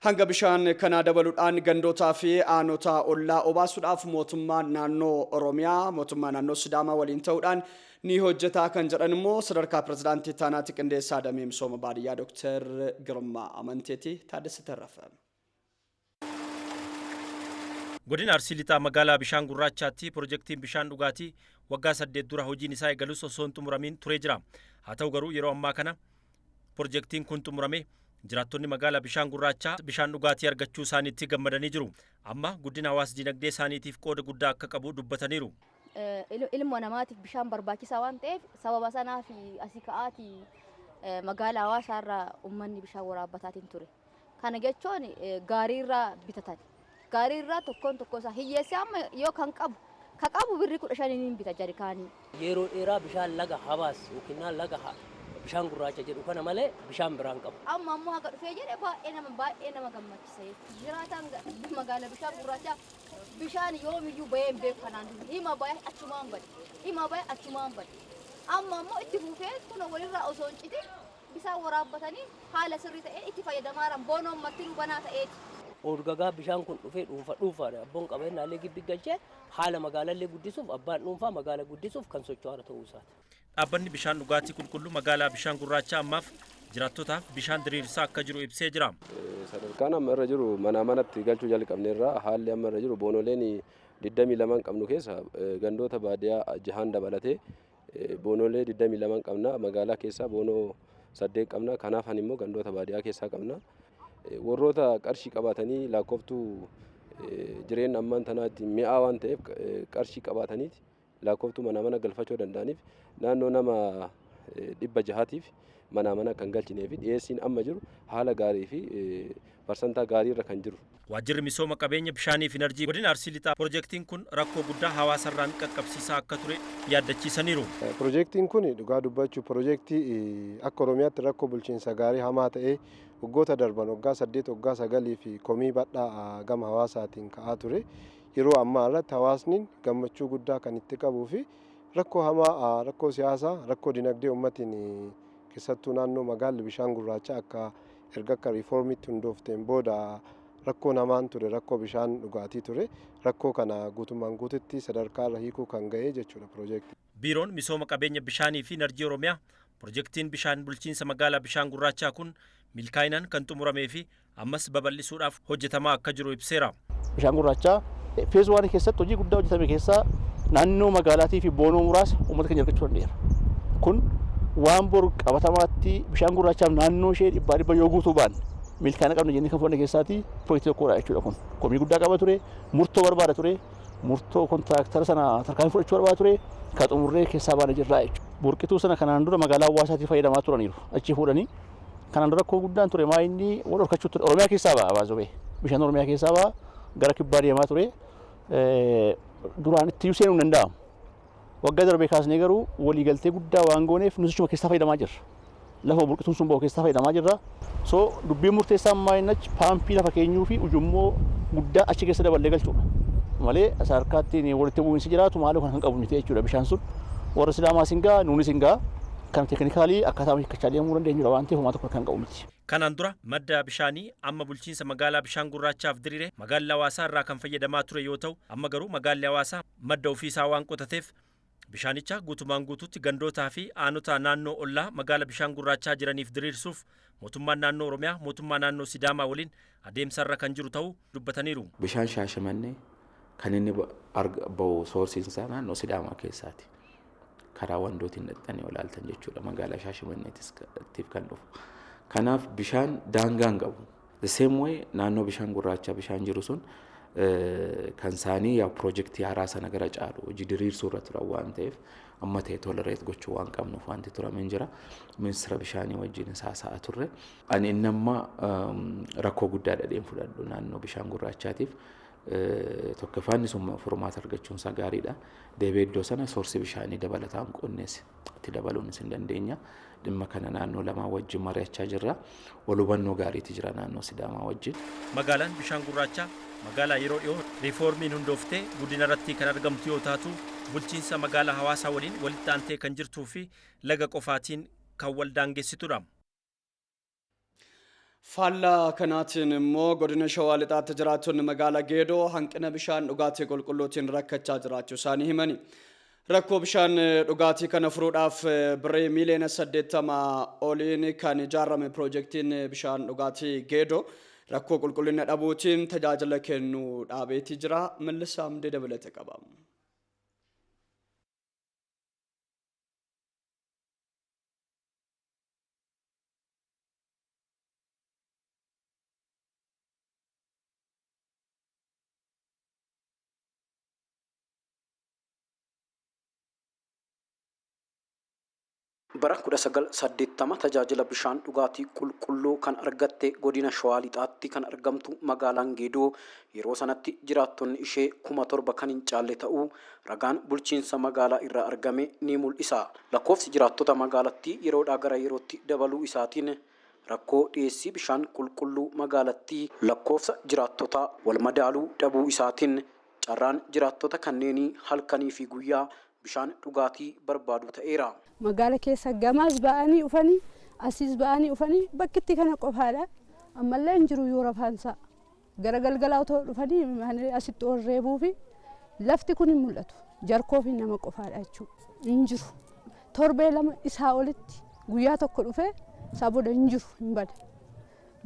Hanga bishaan kanaa dabaluudhaan gandootaa fi aanota ollaa obaasuudhaaf mootummaan naannoo Oromiyaa mootummaa naannoo Sidaamaa waliin ta'uudhaan ni hojjetaa kan jedhan immoo sadarkaa pirezidaantii ittaanaatti qindeessaa damee misooma baadiyyaa Dr. Girmaa Amanteeti. Taaddasa Tarrafa. Godina Arsii Lixaa magaalaa Bishaan Gurraachaatti pirojektiin bishaan dhugaatii waggaa 8 dura hojiin isaa eegalus osoo hin xumuramiin turee jira. Haa ta'u garuu yeroo ammaa kana pirojektiin kun xumuramee jiraattonni magaalaa Bishaan Gurraachaa bishaan dhugaatii argachuu isaaniitti gammadanii jiru. Amma guddina hawaas dinagdee isaaniitiif qooda guddaa akka qabu dubbataniiru. Ilma namaatiif bishaan barbaachisaa waan ta'eef sababa sanaaf asii ka'aatii magaalaa hawaasaa irraa uummanni bishaan waraabbataatiin ture. Kana jechuun gaarii irraa bitatan. Gaarii irraa tokkoon tokko isaa hiyyeessi amma yoo kan qabu ka qabu birrii 15 ni bita jarikaanii. Yeroo dheeraa bishaan laga Habaas yookiin laga Bishaan gurraacha jedhu kana malee bishaan biraan qabu. Amma ammoo haga dhufee jedhe baay'ee nama gammachiisa jechuudha. Jiraataan magaala bishaan gurraacha bishaan yoomiyyuu bahee hin beeku kanaan dura. Hima bahee achumaan bade. Hima bahee achumaan bade. Amma ammoo itti fufee kun walirraa osoo hin citin bishaan waraabbatanii haala sirrii ta'een itti fayyadamaa jiran boonoon martinuu banaa ta'eeti. Orgagaa bishaan kun dhufee dhuunfa dhuunfaadha. Abboon qabeenyaallee gibbi galchee haala magaalallee guddisuuf abbaan dhuunfaa magaala guddisuuf kan socho'aa ta'uu isaati. Dhaabbanni bishaan dhugaatii qulqulluu magaalaa bishaan gurraacha ammaaf jiraattotaaf bishaan diriirsaa akka jiru ibsee jira. Sadarkaan amma irra jiru manaa manatti galchuu jalqabneerra. Haalli amma irra jiru boonoleen 22 qabnu keessa gandoota baadiyyaa jahan dabalatee boonolee 22 qabna. Magaalaa keessaa boonoo 8 qabna. Kanaaf immoo gandoota baadiyyaa keessaa qabna. Warroota qarshii qabaatanii lakkooftuu jireenya ammaan tanaatti mi'aa waan ta'eef qarshii qabaataniiti lakkooftuu manaa mana galfachuu danda'aniif naannoo nama 600tiif manaa mana kan galchinee fi dhiyeessiin amma jiru haala gaarii fi parsantaa gaarii irra kan jiru. Waajjirri misooma qabeenya bishaanii fi enerjii godina Arsii Lixaa piroojeektiin kun rakkoo guddaa hawaasarraan qaqqabsiisaa akka ture yaaddachiisaniiru. Piroojeektiin kun dhugaa dubbachuu piroojeektii akka Oromiyaatti rakkoo bulchiinsa gaarii hamaa ta'ee waggoota darban waggaa 8 waggaa 9 fi komii bal'aa gama hawaasaatiin ka'aa ture. Yeroo ammaa irratti hawaasni gammachuu guddaa kan itti qabuu fi rakkoo hamaa rakkoo siyaasaa rakkoo dinagdee uummatiin keessattuu naannoo magaalli bishaan gurraacha akka erga akka riiformiitti hundoofteen booda rakkoo namaan ture rakkoo bishaan dhugaatii ture rakkoo kana guutummaan guututti sadarkaa irra hiikuu kan ga'e jechuudha piroojeektii. Biiroon misooma qabeenya bishaanii fi enerjii Oromiyaa piroojeektiin bishaan bulchiinsa magaalaa bishaan gurraachaa kun milkaa'inaan kan xumuramee fi ammas babal'isuudhaaf hojjetamaa akka jiru ibseera. Bishaan gurraachaa feez 1 keessatti hojii guddaa hojjetame keessaa naannoo magaalaatii fi boonoo muraasa uummata keenya argachuu danda'eera. Kun waan boru qabatamaatti bishaan gurraachaaf naannoo ishee 100% yoo guutuu baanne milkaa'ina qabna jennee kan fudhanne keessaatii piroojeektii tokkodha jechuudha kun. Komii guddaa qaba ture, murtoo barbaada ture, murtoo kontiraaktara sana tarkaanfii fudhachuu barbaada ture, kan xumurree keessaa baane jirra jechuudha. Burqituu sana kanaan dura magaalaa Hawaasaatti fayyadamaa turaniiru. Achi fuudhanii kanaan dura rakkoo guddaan ture maa inni wal horkachuu ture. Oromiyaa keessaa ba'a baazobee. Bishaan Oromiyaa keessaa ba'a gara kibbaa deemaa ture. Duraan itti seenuu hin danda'amu. Waggaa darbee kaasnee garuu waliigaltee guddaa waan gooneef nuti achuma keessaa fayyadamaa jirra. Lafa burqituun sun ba'u keessaa fayyadamaa jirra. So dubbiin murteessaan maa inni achi paampii lafa keenyuu fi ujummoo guddaa achi keessa daballee galchuudha. Malee sadarkaatti walitti bu'iinsi jiraatu maaloo kan qabu miti jechuudha bishaan sun. Warra Sidaamaa siin ga'a nuunis hin ga'a. Kan teeknikaalii akkaataa hiikkachaa deemuu dandeenyudha waan ta'eef homaa tokko kan qabu miti. Kanaan dura madda bishaanii amma bulchiinsa magaalaa bishaan gurraachaaf diriire magaalli Hawaasaa irraa kan fayyadamaa ture yoo ta'u amma garuu magaalli Hawaasaa madda ofiisaa waan qotateef bishaanicha guutumaan guutuutti gandootaa fi aanota naannoo ollaa magaala bishaan gurraachaa jiraniif diriirsuuf mootummaan naannoo Oromiyaa mootummaa naannoo Sidaamaa waliin adeemsarra kan jiru ta'uu dubbataniiru. Bishaan Shaashamannee kan inni bahu soorsiin isaa naannoo Sidaamaa keessaati. Karaa wandootiin dhaqxanii olaaltan jechuudha magaalaa Shaashamanneetiif kan dhufu. Kanaaf bishaan daangaa hin qabu. The same way naannoo bishaan gurraachaa bishaan jiru sun kan isaanii yaa piroojeektii haaraa sana gara caalu hojii diriirsuu irra turan waan ta'eef amma ta'e tolereet gochuu waan qabnuuf wanti turame hin jira. Ministeera bishaanii wajjin haasa'aa turre. Ani inni amma rakkoo guddaa dhadheen fudhadhu naannoo bishaan gurraachaatiif. Tokkoffaanni sun furmaata argachuun isaa gaariidha. Deebi'ee iddoo sana soorsii bishaanii dabalataan qonnees itti dabaluunis hin dandeenya. Dhimma kana naannoo lamaa wajjin mari'achaa jirra. Wal hubannoo gaariitu jira naannoo Sidaamaa wajjin. Magaalaan bishaan gurraachaa magaalaa yeroo dhiyoo riiformiin hundooftee guddina irratti kan argamtu yoo taatu bulchiinsa magaalaa Hawaasaa waliin walitti aantee kan jirtuu fi laga qofaatiin kan wal daangessitudha. Faallaa kanaatiin immoo godina Shawaa Lixaatti jiraattonni magaalaa Geedoo hanqina bishaan dhugaatii qulqulluutiin rakkachaa jiraachuu isaanii himani. Rakkoo bishaan dhugaatii kana furuudhaaf birrii miiliyoona 80 oliin kan ijaarame piroojeektiin bishaan dhugaatii Geedoo rakkoo qulqullina dhabuutiin tajaajila kennuu dhaabeetii jira. Mallisaa Amdee dabalata qaba. Bara 1980 tajaajila bishaan dhugaatii qulqulluu kan argatte godina Shawaa Lixaatti kan argamtu magaalaan Geedoo yeroo sanatti jiraattonni ishee 7,000 kan hin caalle ta'uu ragaan bulchiinsa magaalaa irraa argame ni mul'isa. Lakkoofsi jiraattota magaalattii yeroodhaa gara yerootti dabaluu isaatiin rakkoo dhiyeessii bishaan qulqulluu magaalattii lakkoofsa jiraattotaa wal madaaluu dhabuu isaatiin carraan jiraattota kanneenii halkanii fi guyyaa bishaan dhugaatii barbaadu ta'eera. Magaala keessa gamaas ba'anii dhufanii, asiis ba'anii dhufanii, bakkitti kana qofaadha. Ammallee hin jiru yoo rafaansaa. Gara galgalaa otoo dhufanii asitti ol reebuu fi lafti kun hin mul'atu. Jarkoo fi nama qofaadha jechuudha. Hin jiru. Torbee 2 isaa olitti guyyaa tokko dhufee isaa booda hin jiru, hin bada.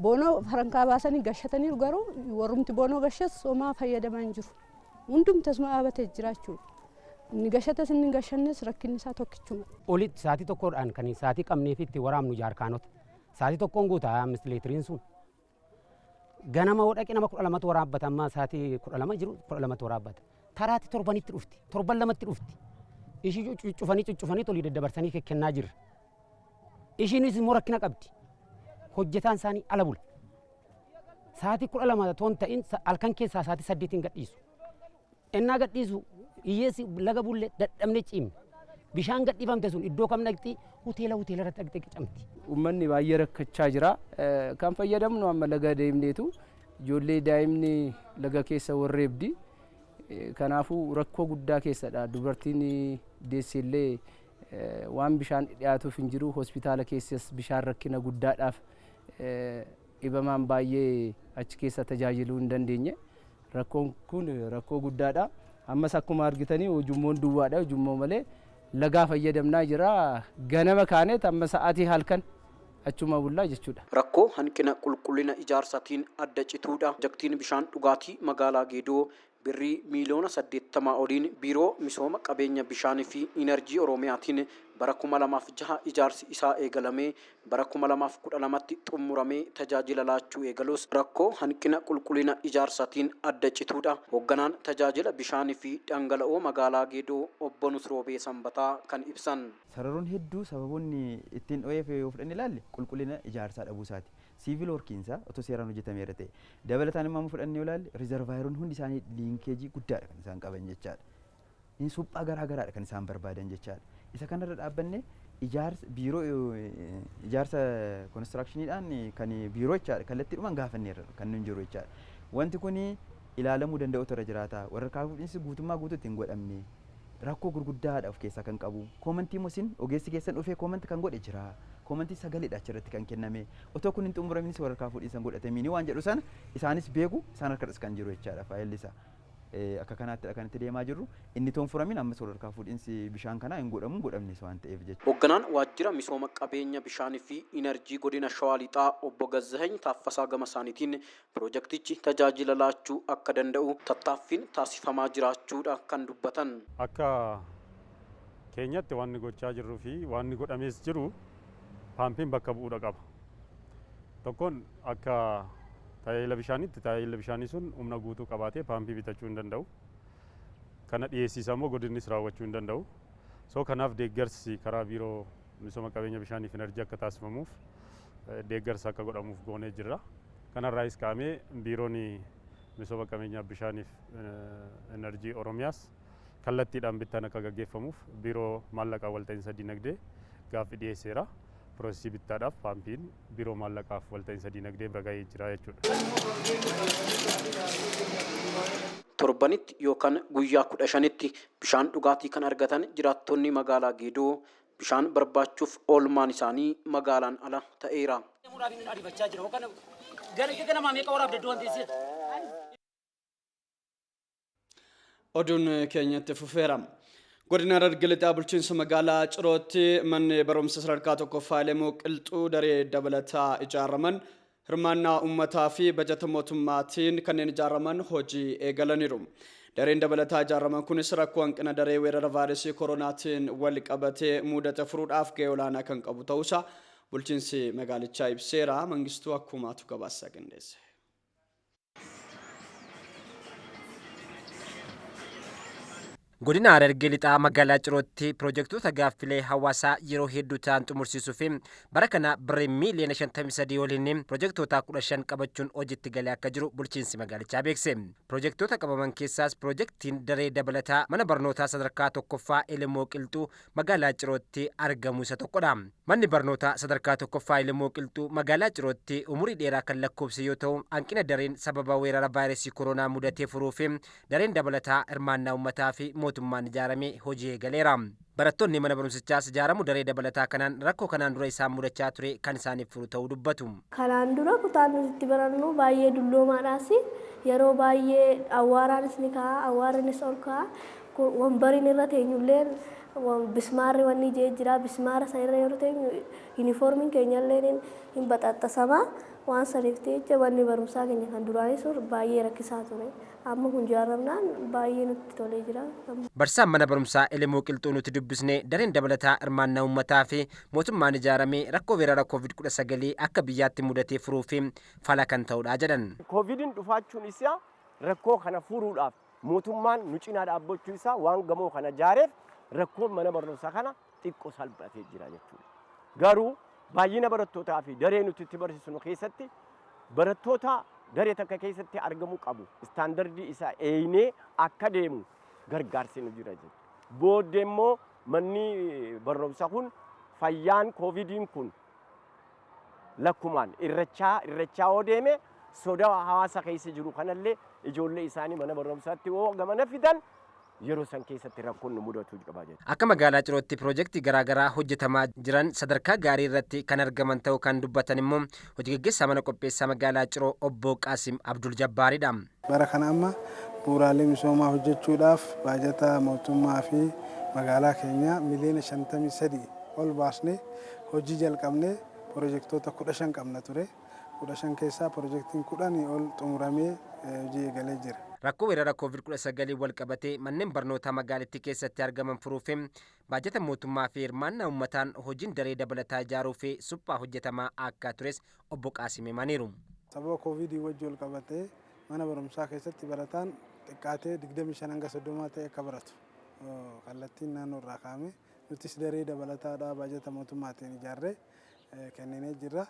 Boonoo farankaa baasanii gashatanii garuu warrumti boonoo gashas homaa fayyadamaa hin jiru. Hundumti asuma dhaabatee jira jechuudha. Inni gashatas inni gashannes rakkinni isaa tokkichuma. Olitti sa'aatii tokkodhaan kan sa'aatii qabnee fi itti waraabnu jaarkaanota. Sa'aatii tokkoon guutaa 5 leetiriin sun. Ganama hoo dhaqee nama 12tu waraabbata, amma sa'aatii 12 jiru 12tu waraabbata. Taraatti torbanitti dhufti, torban lamatti dhufti. Ishii cuccufanii cuccufanii tolii daddabarsanii kennaa jirra. Ishiinis immoo rakkina qabdi. Hojjetaan isaanii ala bula. Sa'aatii 12 toon ta'in halkan keessaa sa'aatii 8 gadhiisu. Ennaa gadhiisu hiyyeessi laga bulle dadhabne ciimne. Bishaan gadhiifamte sun iddoo kam dhaqxi? Hoteela hoteela irratti dhaqxee qicamti. Uummanni baay'ee rakkachaa jira. Kan fayyadamnu amma laga deemneetu ijoollee daa'imni laga keessa warreebdi. Kanaafuu rakkoo guddaa keessadha. Dubartiin deessellee waan bishaan dhiyaatuuf hin jiru. Hospitaala keessas bishaan rakkina guddaadhaaf dhibamaan baay'ee achi keessa tajaajiluu hin dandeenye. Rakkoon kun rakkoo guddaadha. Ammas akkuma argitanii ujummoon duwwaadha. Ujummoo malee lagaa fayyadamnaa jira. Ganama kaaneet amma sa'aatii halkan achuma bullaa jechuudha. Rakkoo hanqina qulqullina ijaarsaatiin adda cituudha. Pirojektiin bishaan dhugaatii magaalaa Geedoo birrii miiliyoona 80 oliin biiroo misooma qabeenya bishaanii fi inerjii Oromiyaatiin bara 2006 ijaarsi isaa eegalamee bara 2012tti xumuramee tajaajila laachuu eegalus rakkoo hanqina qulqullina ijaarsaatiin adda cituudha. Hoogganaan tajaajila bishaanii fi dhangala'oo magaalaa Geedoo obbo Nusroobee Sanbataa kan ibsan. Sararoon hedduu sababoonni ittiin dho'eef yoo fudhanne ilaalle qulqullina ijaarsaa dhabuu isaati. Siivil workiinsaa otoo seeraan hojjetameera ta'e. Dabalataan immoo fudhannee yoo ilaalle riizarvaayeroon hundi isaanii liinkeejii guddaadha kan isaan qaban jechaadha. Inni suphaa garaa garaadha kan isaan barbaadan jechaadha. Isa kanarra dhaabbanne ijaarsa biiroo ijaarsa konistiraakshiniidhaan kan biiroo jechaadha kallattiidhumaan gaafanneerra kan nun jiru jechaadha. Wanti kun ilaalamuu danda'utu irra jiraata. Warra kaafuudhiinsi guutummaa guutuutti hin godhamne. Rakkoo gurguddaadha of keessaa kan qabu. Koomantii immoo isin ogeessi keessan dhufee koomantii kan godhe jira. Koomantii sagaleedha achirratti kan kenname. Otoo kun hin xumuraminis warra kaafuudhiinsa godhatamini waan jedhu sana isaanis beeku isaan harkadhas kan jiru jechaadha faayilli isaa. Akka kanaattidha kan itti deemaa jirru. Inni toon furamin ammas wal harkaa fuudhinsi bishaan kanaa hin godhamu godhamnes waan ta'eef jechuudha. Hoogganaan waajjira misooma qabeenya bishaanii fi inerjii godina Shawaa Lixaa obbo Gazzahany Taaffasaa gama isaaniitiin pirojektichi tajaajila laachuu akka danda'u tattaaffiin taasifamaa jiraachuudha kan dubbatan. Akka keenyatti waan gochaa jirruu fi waan godhamees jiru paampiin bakka bu'uudha qaba. Tokkoon akka tajaajila bishaaniitti tajaajila bishaanii sun humna guutuu qabaatee paampii bitachuu hin danda'u. Kana dhiyeessiisa immoo godinnis raawwachuu hin danda'u. So kanaaf deeggarsi karaa biiroo misooma qabeenya bishaanii fi enerjii akka taasifamuuf deeggarsa akka godhamuuf goonee jirra. Kanarraayis kaa'amee biiroon misooma qabeenya bishaanii fi enerjii Oromiyaas kallattiidhaan bittaan akka gaggeeffamuuf biiroo maallaqaa walta'iinsa dinagdee gaaffii dhiyeesseera. Piroosesii bittaadhaaf paampiin biiroo maallaqaaf walta'iinsa dinagdee bira gahee jira jechuudha. Torbanitti yookaan guyyaa 15tti bishaan dhugaatii kan argatan jiraattonni magaalaa Geedoo bishaan barbaachuuf oolmaan isaanii magaalaan ala ta'eera. Oduun keenyatti fufeera. Godina Harargee Lixaa bulchiinsa magaalaa Cirootti manni barumsa sadarkaa tokkoffaa Elemoo Qilxuu daree dabalataa ijaaraman hirmaannaa uummataa fi bajata mootummaatiin kanneen ijaaraman hojii eegalaniiru. Dareen dabalataa ijaaraman kunis rakkoo hanqina daree weerara vaayirasii koronaatiin wal qabatee mudate furuudhaaf gahee olaanaa kan qabu ta'uusaa bulchiinsi magaalichaa ibseera. Mangistuu Akkumaatu gabaasa qindeesse. Godina Harargee Lixaa magaalaa Cirootti pirojektoota gaaffilee hawaasaa yeroo hedduu ta'an xumursiisuu fi bara kana birrii miiliyoona 53 oliin pirojektoota 15 qabachuun hojiitti galee akka jiru bulchiinsi magaalichaa beekse. Pirojektoota qabaman keessaas pirojektiin daree dabalataa mana barnootaa sadarkaa tokkoffaa Elemoo Qilxuu magaalaa Cirootti argamu isa tokkodha. Manni barnootaa sadarkaa tokkoffaa Elemoo Qilxuu magaalaa Cirootti umurii dheeraa kan lakkoofse yoo ta'u, hanqina dareen sababa weerara vaayirasii koronaa mudatee furuu fi dareen dabalataa hirmaannaa uummataa fi mootummaan ijaaramee hojii eegaleera. Barattoonni mana barumsichaas ijaaramuu daree dabalataa kanaan rakkoo kanaan dura isaan mudachaa ture kan isaaniif furu ta'uu dubbatu. Kanaan dura kutaan nuti itti barannu baay'ee dulloomaadhaas, yeroo baay'ee awwaaraanis ni ka'a, awwaarrinis ol ka'a. Wambariin irra teenyullee bismaarri wanni ijee jira, bismaara sana irra yeroo teenyu yuunifoormiin keenyallee hin baxaxxasama. Waan saniif jecha manni barumsaa keenya kan duraanii sun baay'ee rakkisaa ture. Amma kun ijaaramnaan baay'ee nutti tolee jira. Barsiisaan mana barumsaa Elemoo Qilxuu nuti dubbisne dareen dabalataa hirmaannaa uummataa fi mootummaan ijaaramee rakkoo weerara COVID-19 akka biyyaatti mudatee furuu fi fala kan ta'udha jedhan. Koovidiin dhufaachuun isaa rakkoo kana furuudhaaf mootummaan nu cinaa dhaabbachuu isaa waan gamoo kana ijaareef rakkoon mana barumsaa kana xiqqoo salphatee jira jechuudha. Garuu baay'ina barattootaa fi daree nuti itti barsiisnu keessatti barattoota daree takka keessatti argamuu qabu. Istaandardii isaa eeynee akka deemu gargaarsi nu jira jechuudha. Booddee immoo manni barumsaa kun fayyaan koovidiin kun lakkumaan irrachaa irrachaa yoo deeme sodaa hawaasa keessa jiru kanallee ijoollee isaanii mana barumsaatti yoo gamana fidan yeroo san keessatti rakkoon nu mudatu qaba jechuudha. Akka magaalaa Cirootti pirojektii garaagaraa hojjetamaa jiran sadarkaa gaarii irratti kan argaman ta'uu kan dubbatan immoo hojii gaggeessaa mana qopheessaa magaalaa Ciroo obbo Qaasim Abdul Jabbaaridha. Bara kana amma bu'uuraalee misoomaa hojjechuudhaaf baajata mootummaa fi magaalaa keenyaa miliyoona 53 ol baasnee hojii jalqabnee pirojektoota 15 qabna ture. 15 keessaa pirojektiin 10 ol xumuramee hojii eegalee jira. Rakkoo weerara COVID-19 wal qabatee manneen barnootaa magaalattii keessatti argaman furuuf baajata mootummaa fi hirmaannaa uummataan hojiin daree dabalataa ijaaruu fi suphaa hojjetamaa akka tures obbo Qaasim himaniiru. Sababa koovidii wajjin wal qabatee mana barumsaa keessatti barataan xiqqaatee 25 hanga 30 ta'e akka baratu kallattiin naannoo irraa kaa'ame nutis daree dabalataadhaa baajata mootummaatiin ijaarree kenninee jirra.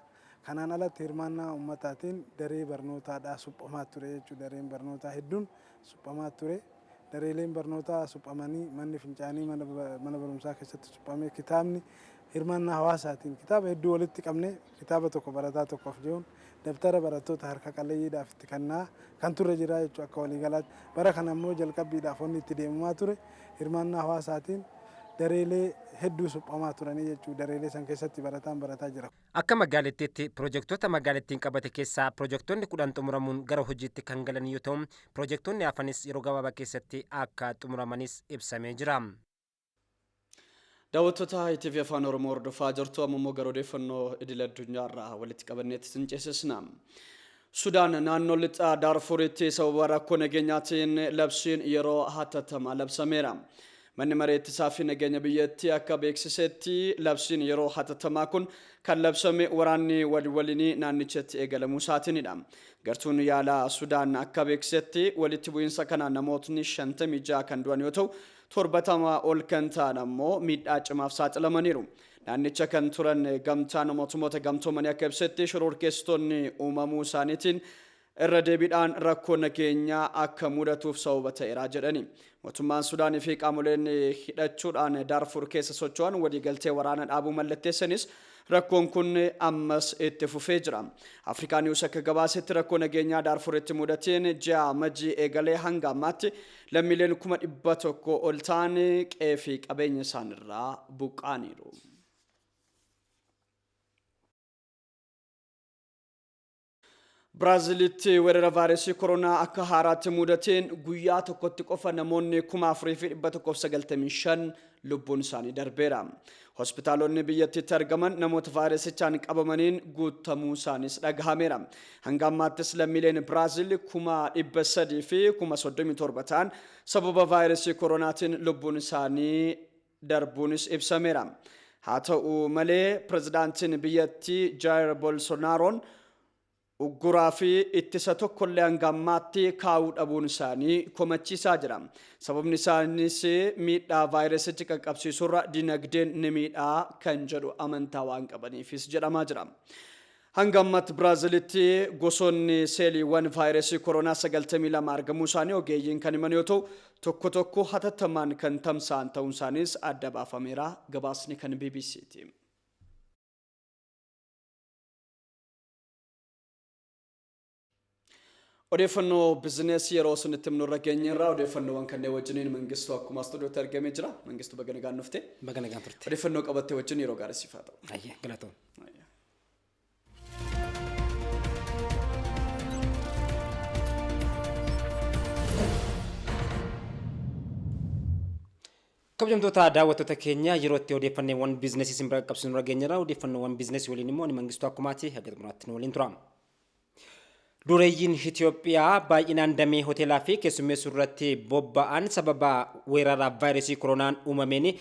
Kanaan alatti hirmaannaa uummataatiin daree barnootaadhaa suphamaa ture jechuudha. Dareen barnootaa hedduun suphamaa ture. Dareeleen barnootaa suphamanii manni fincaanii mana barumsaa keessatti suphamee kitaabni hirmaannaa hawaasaatiin kitaaba hedduu walitti qabnee kitaaba tokko barataa tokkoof jechuun dabtara barattoota harka qalleeyyiidhaaf itti kennaa kan turre jira jechuudha akka waliigalaatti. Bara kana immoo jalqabbiidhaaf wanni itti deemamaa ture hirmaannaa hawaasaatiin dareelee hedduu suphamaa turanii jechuudha. Dareelee san keessatti barataan barataa jira. Akka magaalattiitti pirojektoota magaalattiin qabate keessaa pirojektoonni 10 xumuramuun gara hojiitti kan galan yoo ta'u, pirojektoonni hafanis yeroo gabaabaa keessatti akka xumuramanis ibsamee jira. Daawwattoota ITV Afaan Oromoo hordofaa jirtu, amma immoo gara odeeffannoo idil addunyaarraa walitti qabanneetti isin ceesisna. Sudaan naannoo lixa Daarfuritti sababa rakkoo nageenyaatiin labsiin yeroo hatattamaa labsameera. Manni maree ittisaa fi nageenya biyyattii akka beeksisetti labsiin yeroo hatattamaa kun kan labsame waraanni waliinii naannichatti eegalamuu isaatiinidha. Gartuun yaalaa Sudaan akka beeksisetti walitti bu'iinsa kanaan namootni 56 kan du'an yoo ta'u, 70 ol kan ta'an ammoo miidhaa cimaaf saaxilamaniiru. Naannicha kan turan gamtaan mootummoota gamtoomanii akka ibsetti shororkeessitoonni uumamuu isaaniitiin irra deebiidhaan rakkoo nageenyaa akka mudatuuf sababa ta'eera jedhani. Mootummaan Sudaanii fi qaamoleen hidhachuudhaan Daarfur keessa socho'an waliigaltee waraana dhaabuu mallatteessanis rakkoon kun ammas itti fufee jira. Afrikaa Niwus akka gabaasetti rakkoo nageenyaa Daarfuritti mudateen ji'a Amajjii eegalee hanga ammaatti lammiileen 100,000 ol ta'an qe'ee fi qabeenya isaanirraa buqqaaniiru. Biraazilitti weerara vaayirasii koronaa akka haaraatti mudateen guyyaa tokkotti qofa namoonni 4195 lubbuun isaanii darbeera. Hospitaalonni biyyattiitti argaman namoota vaayirasichaan qabamaniin guutamuu isaanis dhagahameera. Hanga ammaattis lammiileen Biraazil 337,037 ta'an sababa vaayirasii koronaatiin lubbuun isaanii darbuunis ibsameera. Haa ta'u malee pirezidaantiin biyyattii Jair Bolsonaaroon Ugguraa fi ittisa tokkollee hanga ammaatti kaa'uu dhabuun isaanii komachiisaa jira. Sababni isaanis miidhaa vaayirasichi qaqqabsiisurra dinagdeen ni miidhaa kan jedhu amantaa waan qabaniifis jedhamaa jira. Hanga ammaatti Biraazilitti gosoonni seeliiwwan vaayirasii koronaa 92 argamuu isaanii ogeeyyiin kan himan yoo ta'u, tokko tokko hatattamaan kan tamsa'an ta'uun isaaniis adda baafameera. Gabaasni kan BBCti. Odeeffannoo bizineesii yeroo sunitti himnu irra geenyeerra odeeffannoowwan kanneen wajjiniin Mangistuu akkuma istuudiyootti argamee jira. Mangistuu, baga nagaan dhufte. Baga nagaan turte. Odeeffannoo qabattee wajjin yeroo gaarii siif haa ta'u. Ayyee, galatoom. Kabajamtoota daawwattoota keenya, yeroo itti odeeffannoowwan biizinasii isin bira qaqqabsiisnu irra geenyeerra. Odeeffannoowwan biizinasii waliin immoo ani Mangistuu Akkumaati, haga xumuraatti nu waliin tura. Dureeyyiin Itoophiyaa baay'inaan damee hoteelaa fi keessummeessuu irratti bobba'an sababa weerara vaayirasii koronaan uumameen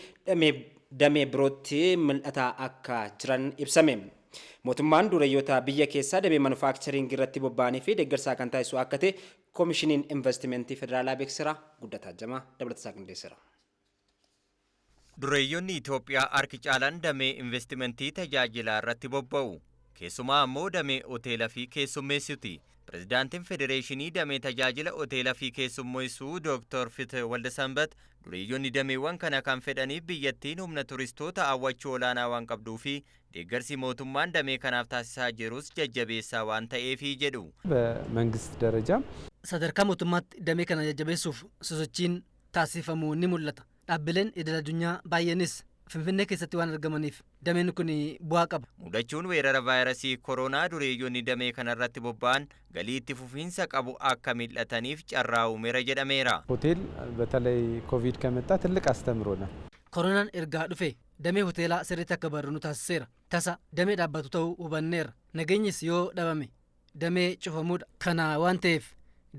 damee birootti mil'ataa akka jiran ibsame. Mootummaan dureeyyoota biyya keessaa damee manufaakcharingii irratti bobba'anii fi deeggarsaa kan taasisu akka ta'e Koomishiniin Investimentii Federaalaa beeksiseera. Guddataa Jamaa dabalatasaa qindeesseera. Dureeyyonni Itoophiyaa harki caalaan damee investimentii tajaajilaa irratti bobba'u. Keessumaa ammoo damee hoteelaa fi keessummeessuti. Pirezidaantiin Federeeshinii Damee Tajaajila Hoteelaa fi Keessummeessuu Dr. Fitee Waldasanbat dureeyyonni dameewwan kana kan fedhaniif biyyattiin humna turistoota hawwachuu olaanaa waan qabduu fi deeggarsi mootummaan damee kanaaf taasisaa jirus jajjabeessaa waan ta'eefi jedhu. በመንግስት ደረጃ Sadarkaa mootummaatti damee kana jajjabeessuuf sosochiin taasifamu ni mul'ata. Dhaabbileen idil addunyaa baay'eenis Finfinnee keessatti waan argamaniif dameen kun bu'aa qaba. Mudachuun weerara vaayirasii koronaa dureeyyonni damee kanarratti bobba'an galii itti fufiinsa qabu akka mil'ataniif carraa uumeera jedhameera. ሆቴል በተለይ ኮቪድ ከመጣ ትልቅ አስተምሮናል። Koronaan ergaa dhufe damee hoteelaa sirriitti akka barru nu taasiseera. Tasa damee dhaabbatu ta'uu hubanneerra. Nageenyis yoo dhabame damee cufamuudha. Kana waan ta'eef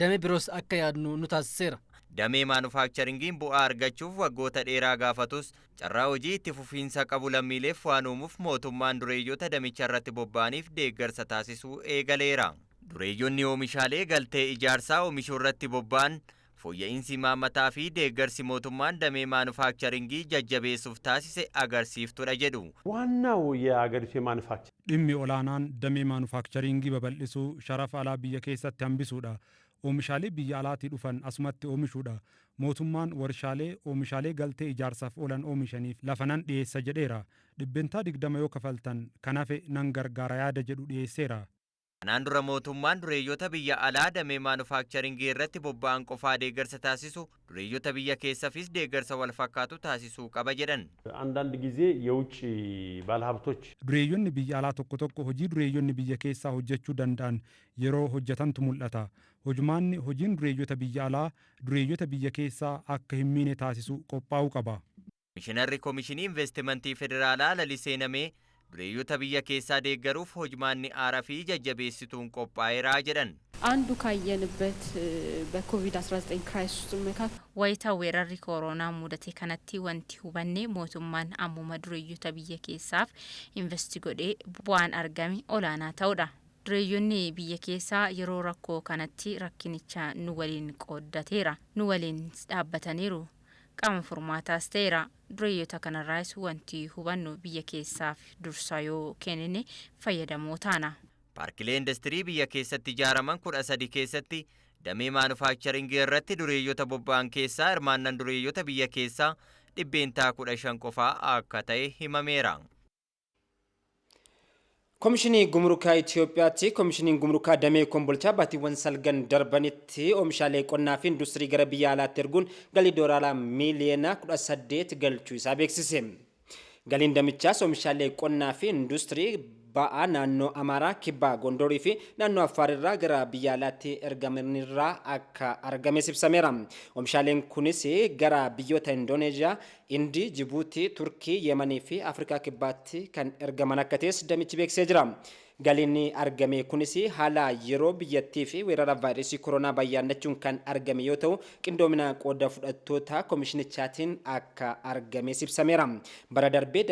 damee biroos akka yaadnu nu taasiseera. Damee maanufaakcharingiin bu'aa argachuuf waggoota dheeraa gaafatus, carraa hojii itti fufiinsa qabu lammiileef waan uumuuf mootummaan dureeyyota damicha irratti bobba'aniif deeggarsa taasisuu eegaleera. Dureeyyonni oomishaalee galtee ijaarsaa oomishuu irratti bobba'an fooyya'insi imaammataa fi deeggarsi mootummaan damee maanufaakcharingii jajjabeessuuf taasise agarsiiftuudha jedhu. ዋናው የአገሪቱ የማኑፋክቸር Dhimmi olaanaan damee maanufaakcharingii babal'isuu sharafa alaa biyya keessatti hambisuudha. Oomishaalee biyya alaatii dhufan asumatti oomishuudha. Mootummaan warshaalee oomishaalee galtee ijaarsaaf oolan oomishaniif lafa nan dhiyeessa jedheera. 20% yoo kafaltan kan hafe nan gargaara yaada jedhu dhiyeesseera. Kanaan dura mootummaan dureeyyota biyya alaa damee maanufaakcharingii irratti bobba'an qofaa deeggarsa taasisu, dureeyyota biyya keessaafis deeggarsa wal fakkaatu taasisuu qaba jedhan. አንዳንድ ጊዜ የውጭ ባለሀብቶች Dureeyyonni biyya alaa tokko tokko hojii dureeyyonni biyya keessaa hojjechuu danda'an yeroo hojjetantu mul'ata. Hojumaanni hojiin dureeyyota biyya alaa dureeyyota biyya keessaa akka hin miine taasisu qophaa'uu qaba. Komishinarri Komishinii Investimentii Federaalaa Lalisee Namee dureeyyota biyya keessaa deeggaruuf hojmaanni aaraa fi jajjabeessituun qophaa'eera jedhan. አንዱ ካየንበት በኮቪድ-19 ክራይሲስ ውስጥ መካከል Wayita weerarri koronaa mudate kanatti wanti hubanne mootummaan ammuma dureeyyota biyya keessaaf investi godhee bu'aan argame olaanaa ta'uudha. Dureeyyonni biyya keessaa yeroo rakkoo kanatti rakkinicha nu waliin qooddateera. Nu waliin dhaabbataniiru. Qaama furmaataas ta'eera. Dureeyyota kanarraas wanti hubannu biyya keessaaf dursa yoo kennine fayyadamoo taana. Paarkilee industirii biyya keessatti ijaaraman 13 keessatti damee maanufaakcharingii irratti dureeyyota bobba'an keessaa hirmaannaan dureeyyota biyya keessaa 15% qofaa akka ta'e himameera. Komishinii Gumrukaa Itoophiyaatti Komishiniin Gumrukaa damee Kombolchaa baatiiwwan 9 darbanitti oomishaalee qonnaa fi industirii gara biyya alaatti erguun galii doolaara miiliyoona 18 galchuu isaa beeksise. Galiin damichaas oomishaalee qonnaa fi industirii ba'aa naannoo Amaaraa, Kibbaa, Gondorii fi naannoo Affaar irraa gara biyya alaatti ergamanirraa akka argames ibsameera. Oomishaaleen kunis gara biyyoota Indooneeziyaa, Indii, Jibuutii, Turkii, Yemanii fi Afrikaa Kibbaatti kan ergaman akka ta'es damichi beeksisee jira. Galiin argame kunis haala yeroo biyyattii fi weerara vaayirasii koronaa bayyaannachuun kan argame yoo ta'u, qindoomina qooda fudhattoota komishinichaatiin akka argames ibsameera. Bara darbee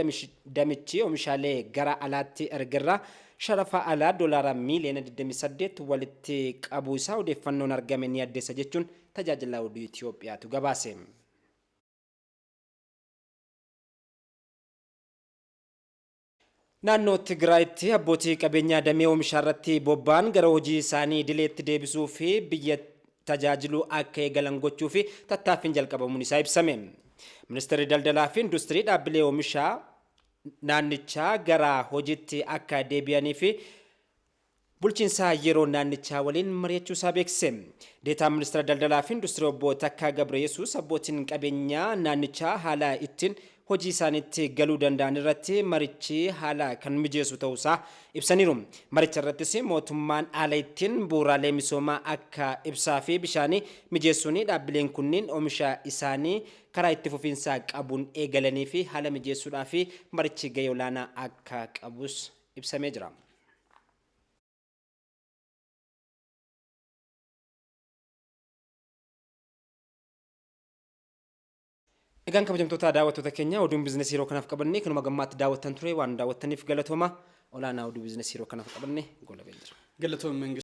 damichi oomishaalee gara alaatti ergerraa sharafa alaa doolaara miiliyoona 28 walitti qabuu isaa odeeffannoon argame ni addeessa jechuun tajaajila oduu Itoophiyaatu gabaase. Naannoo Tigraayitti abbootii qabeenyaa damee oomishaa irratti bobba'an gara hojii isaanii idileetti deebisuu fi biyya tajaajiluu akka eegalan gochuu fi tattaaffiin jalqabamuun isaa ibsame. Ministeerri daldalaa fi industirii dhaabbilee oomishaa naannichaa gara hojiitti akka deebi'anii fi bulchiinsa yeroo naannichaa waliin mari'achuu isaa beeksise. Deetaan ministeera daldalaa fi industirii obbo Takkaa Gabreyesuus abbootiin qabeenyaa naannichaa haala ittiin hojii isaaniitti galuu danda'an irratti marichi haala kan mijeessu ta'uusaa ibsaniiru. Maricha irrattis mootummaan haala ittiin bu'uuraalee misoomaa akka ibsaa fi bishaanii mijeessuun dhaabbileen kunniin oomisha isaanii karaa itti fufiinsa qabuun eegalanii fi haala mijeessuudhaa fi marichi gahee olaanaa akka qabus ibsamee jira. Egaan kabajamtoota daawwattoota keenya, oduun biizinasii yeroo kanaaf qabanne kanuma gammaatti daawwattan ture. Waan daawwattaniif galatooma. Olaanaa oduu biizinasii yeroo kanaaf qabanne goolabee jira. Galatoomii.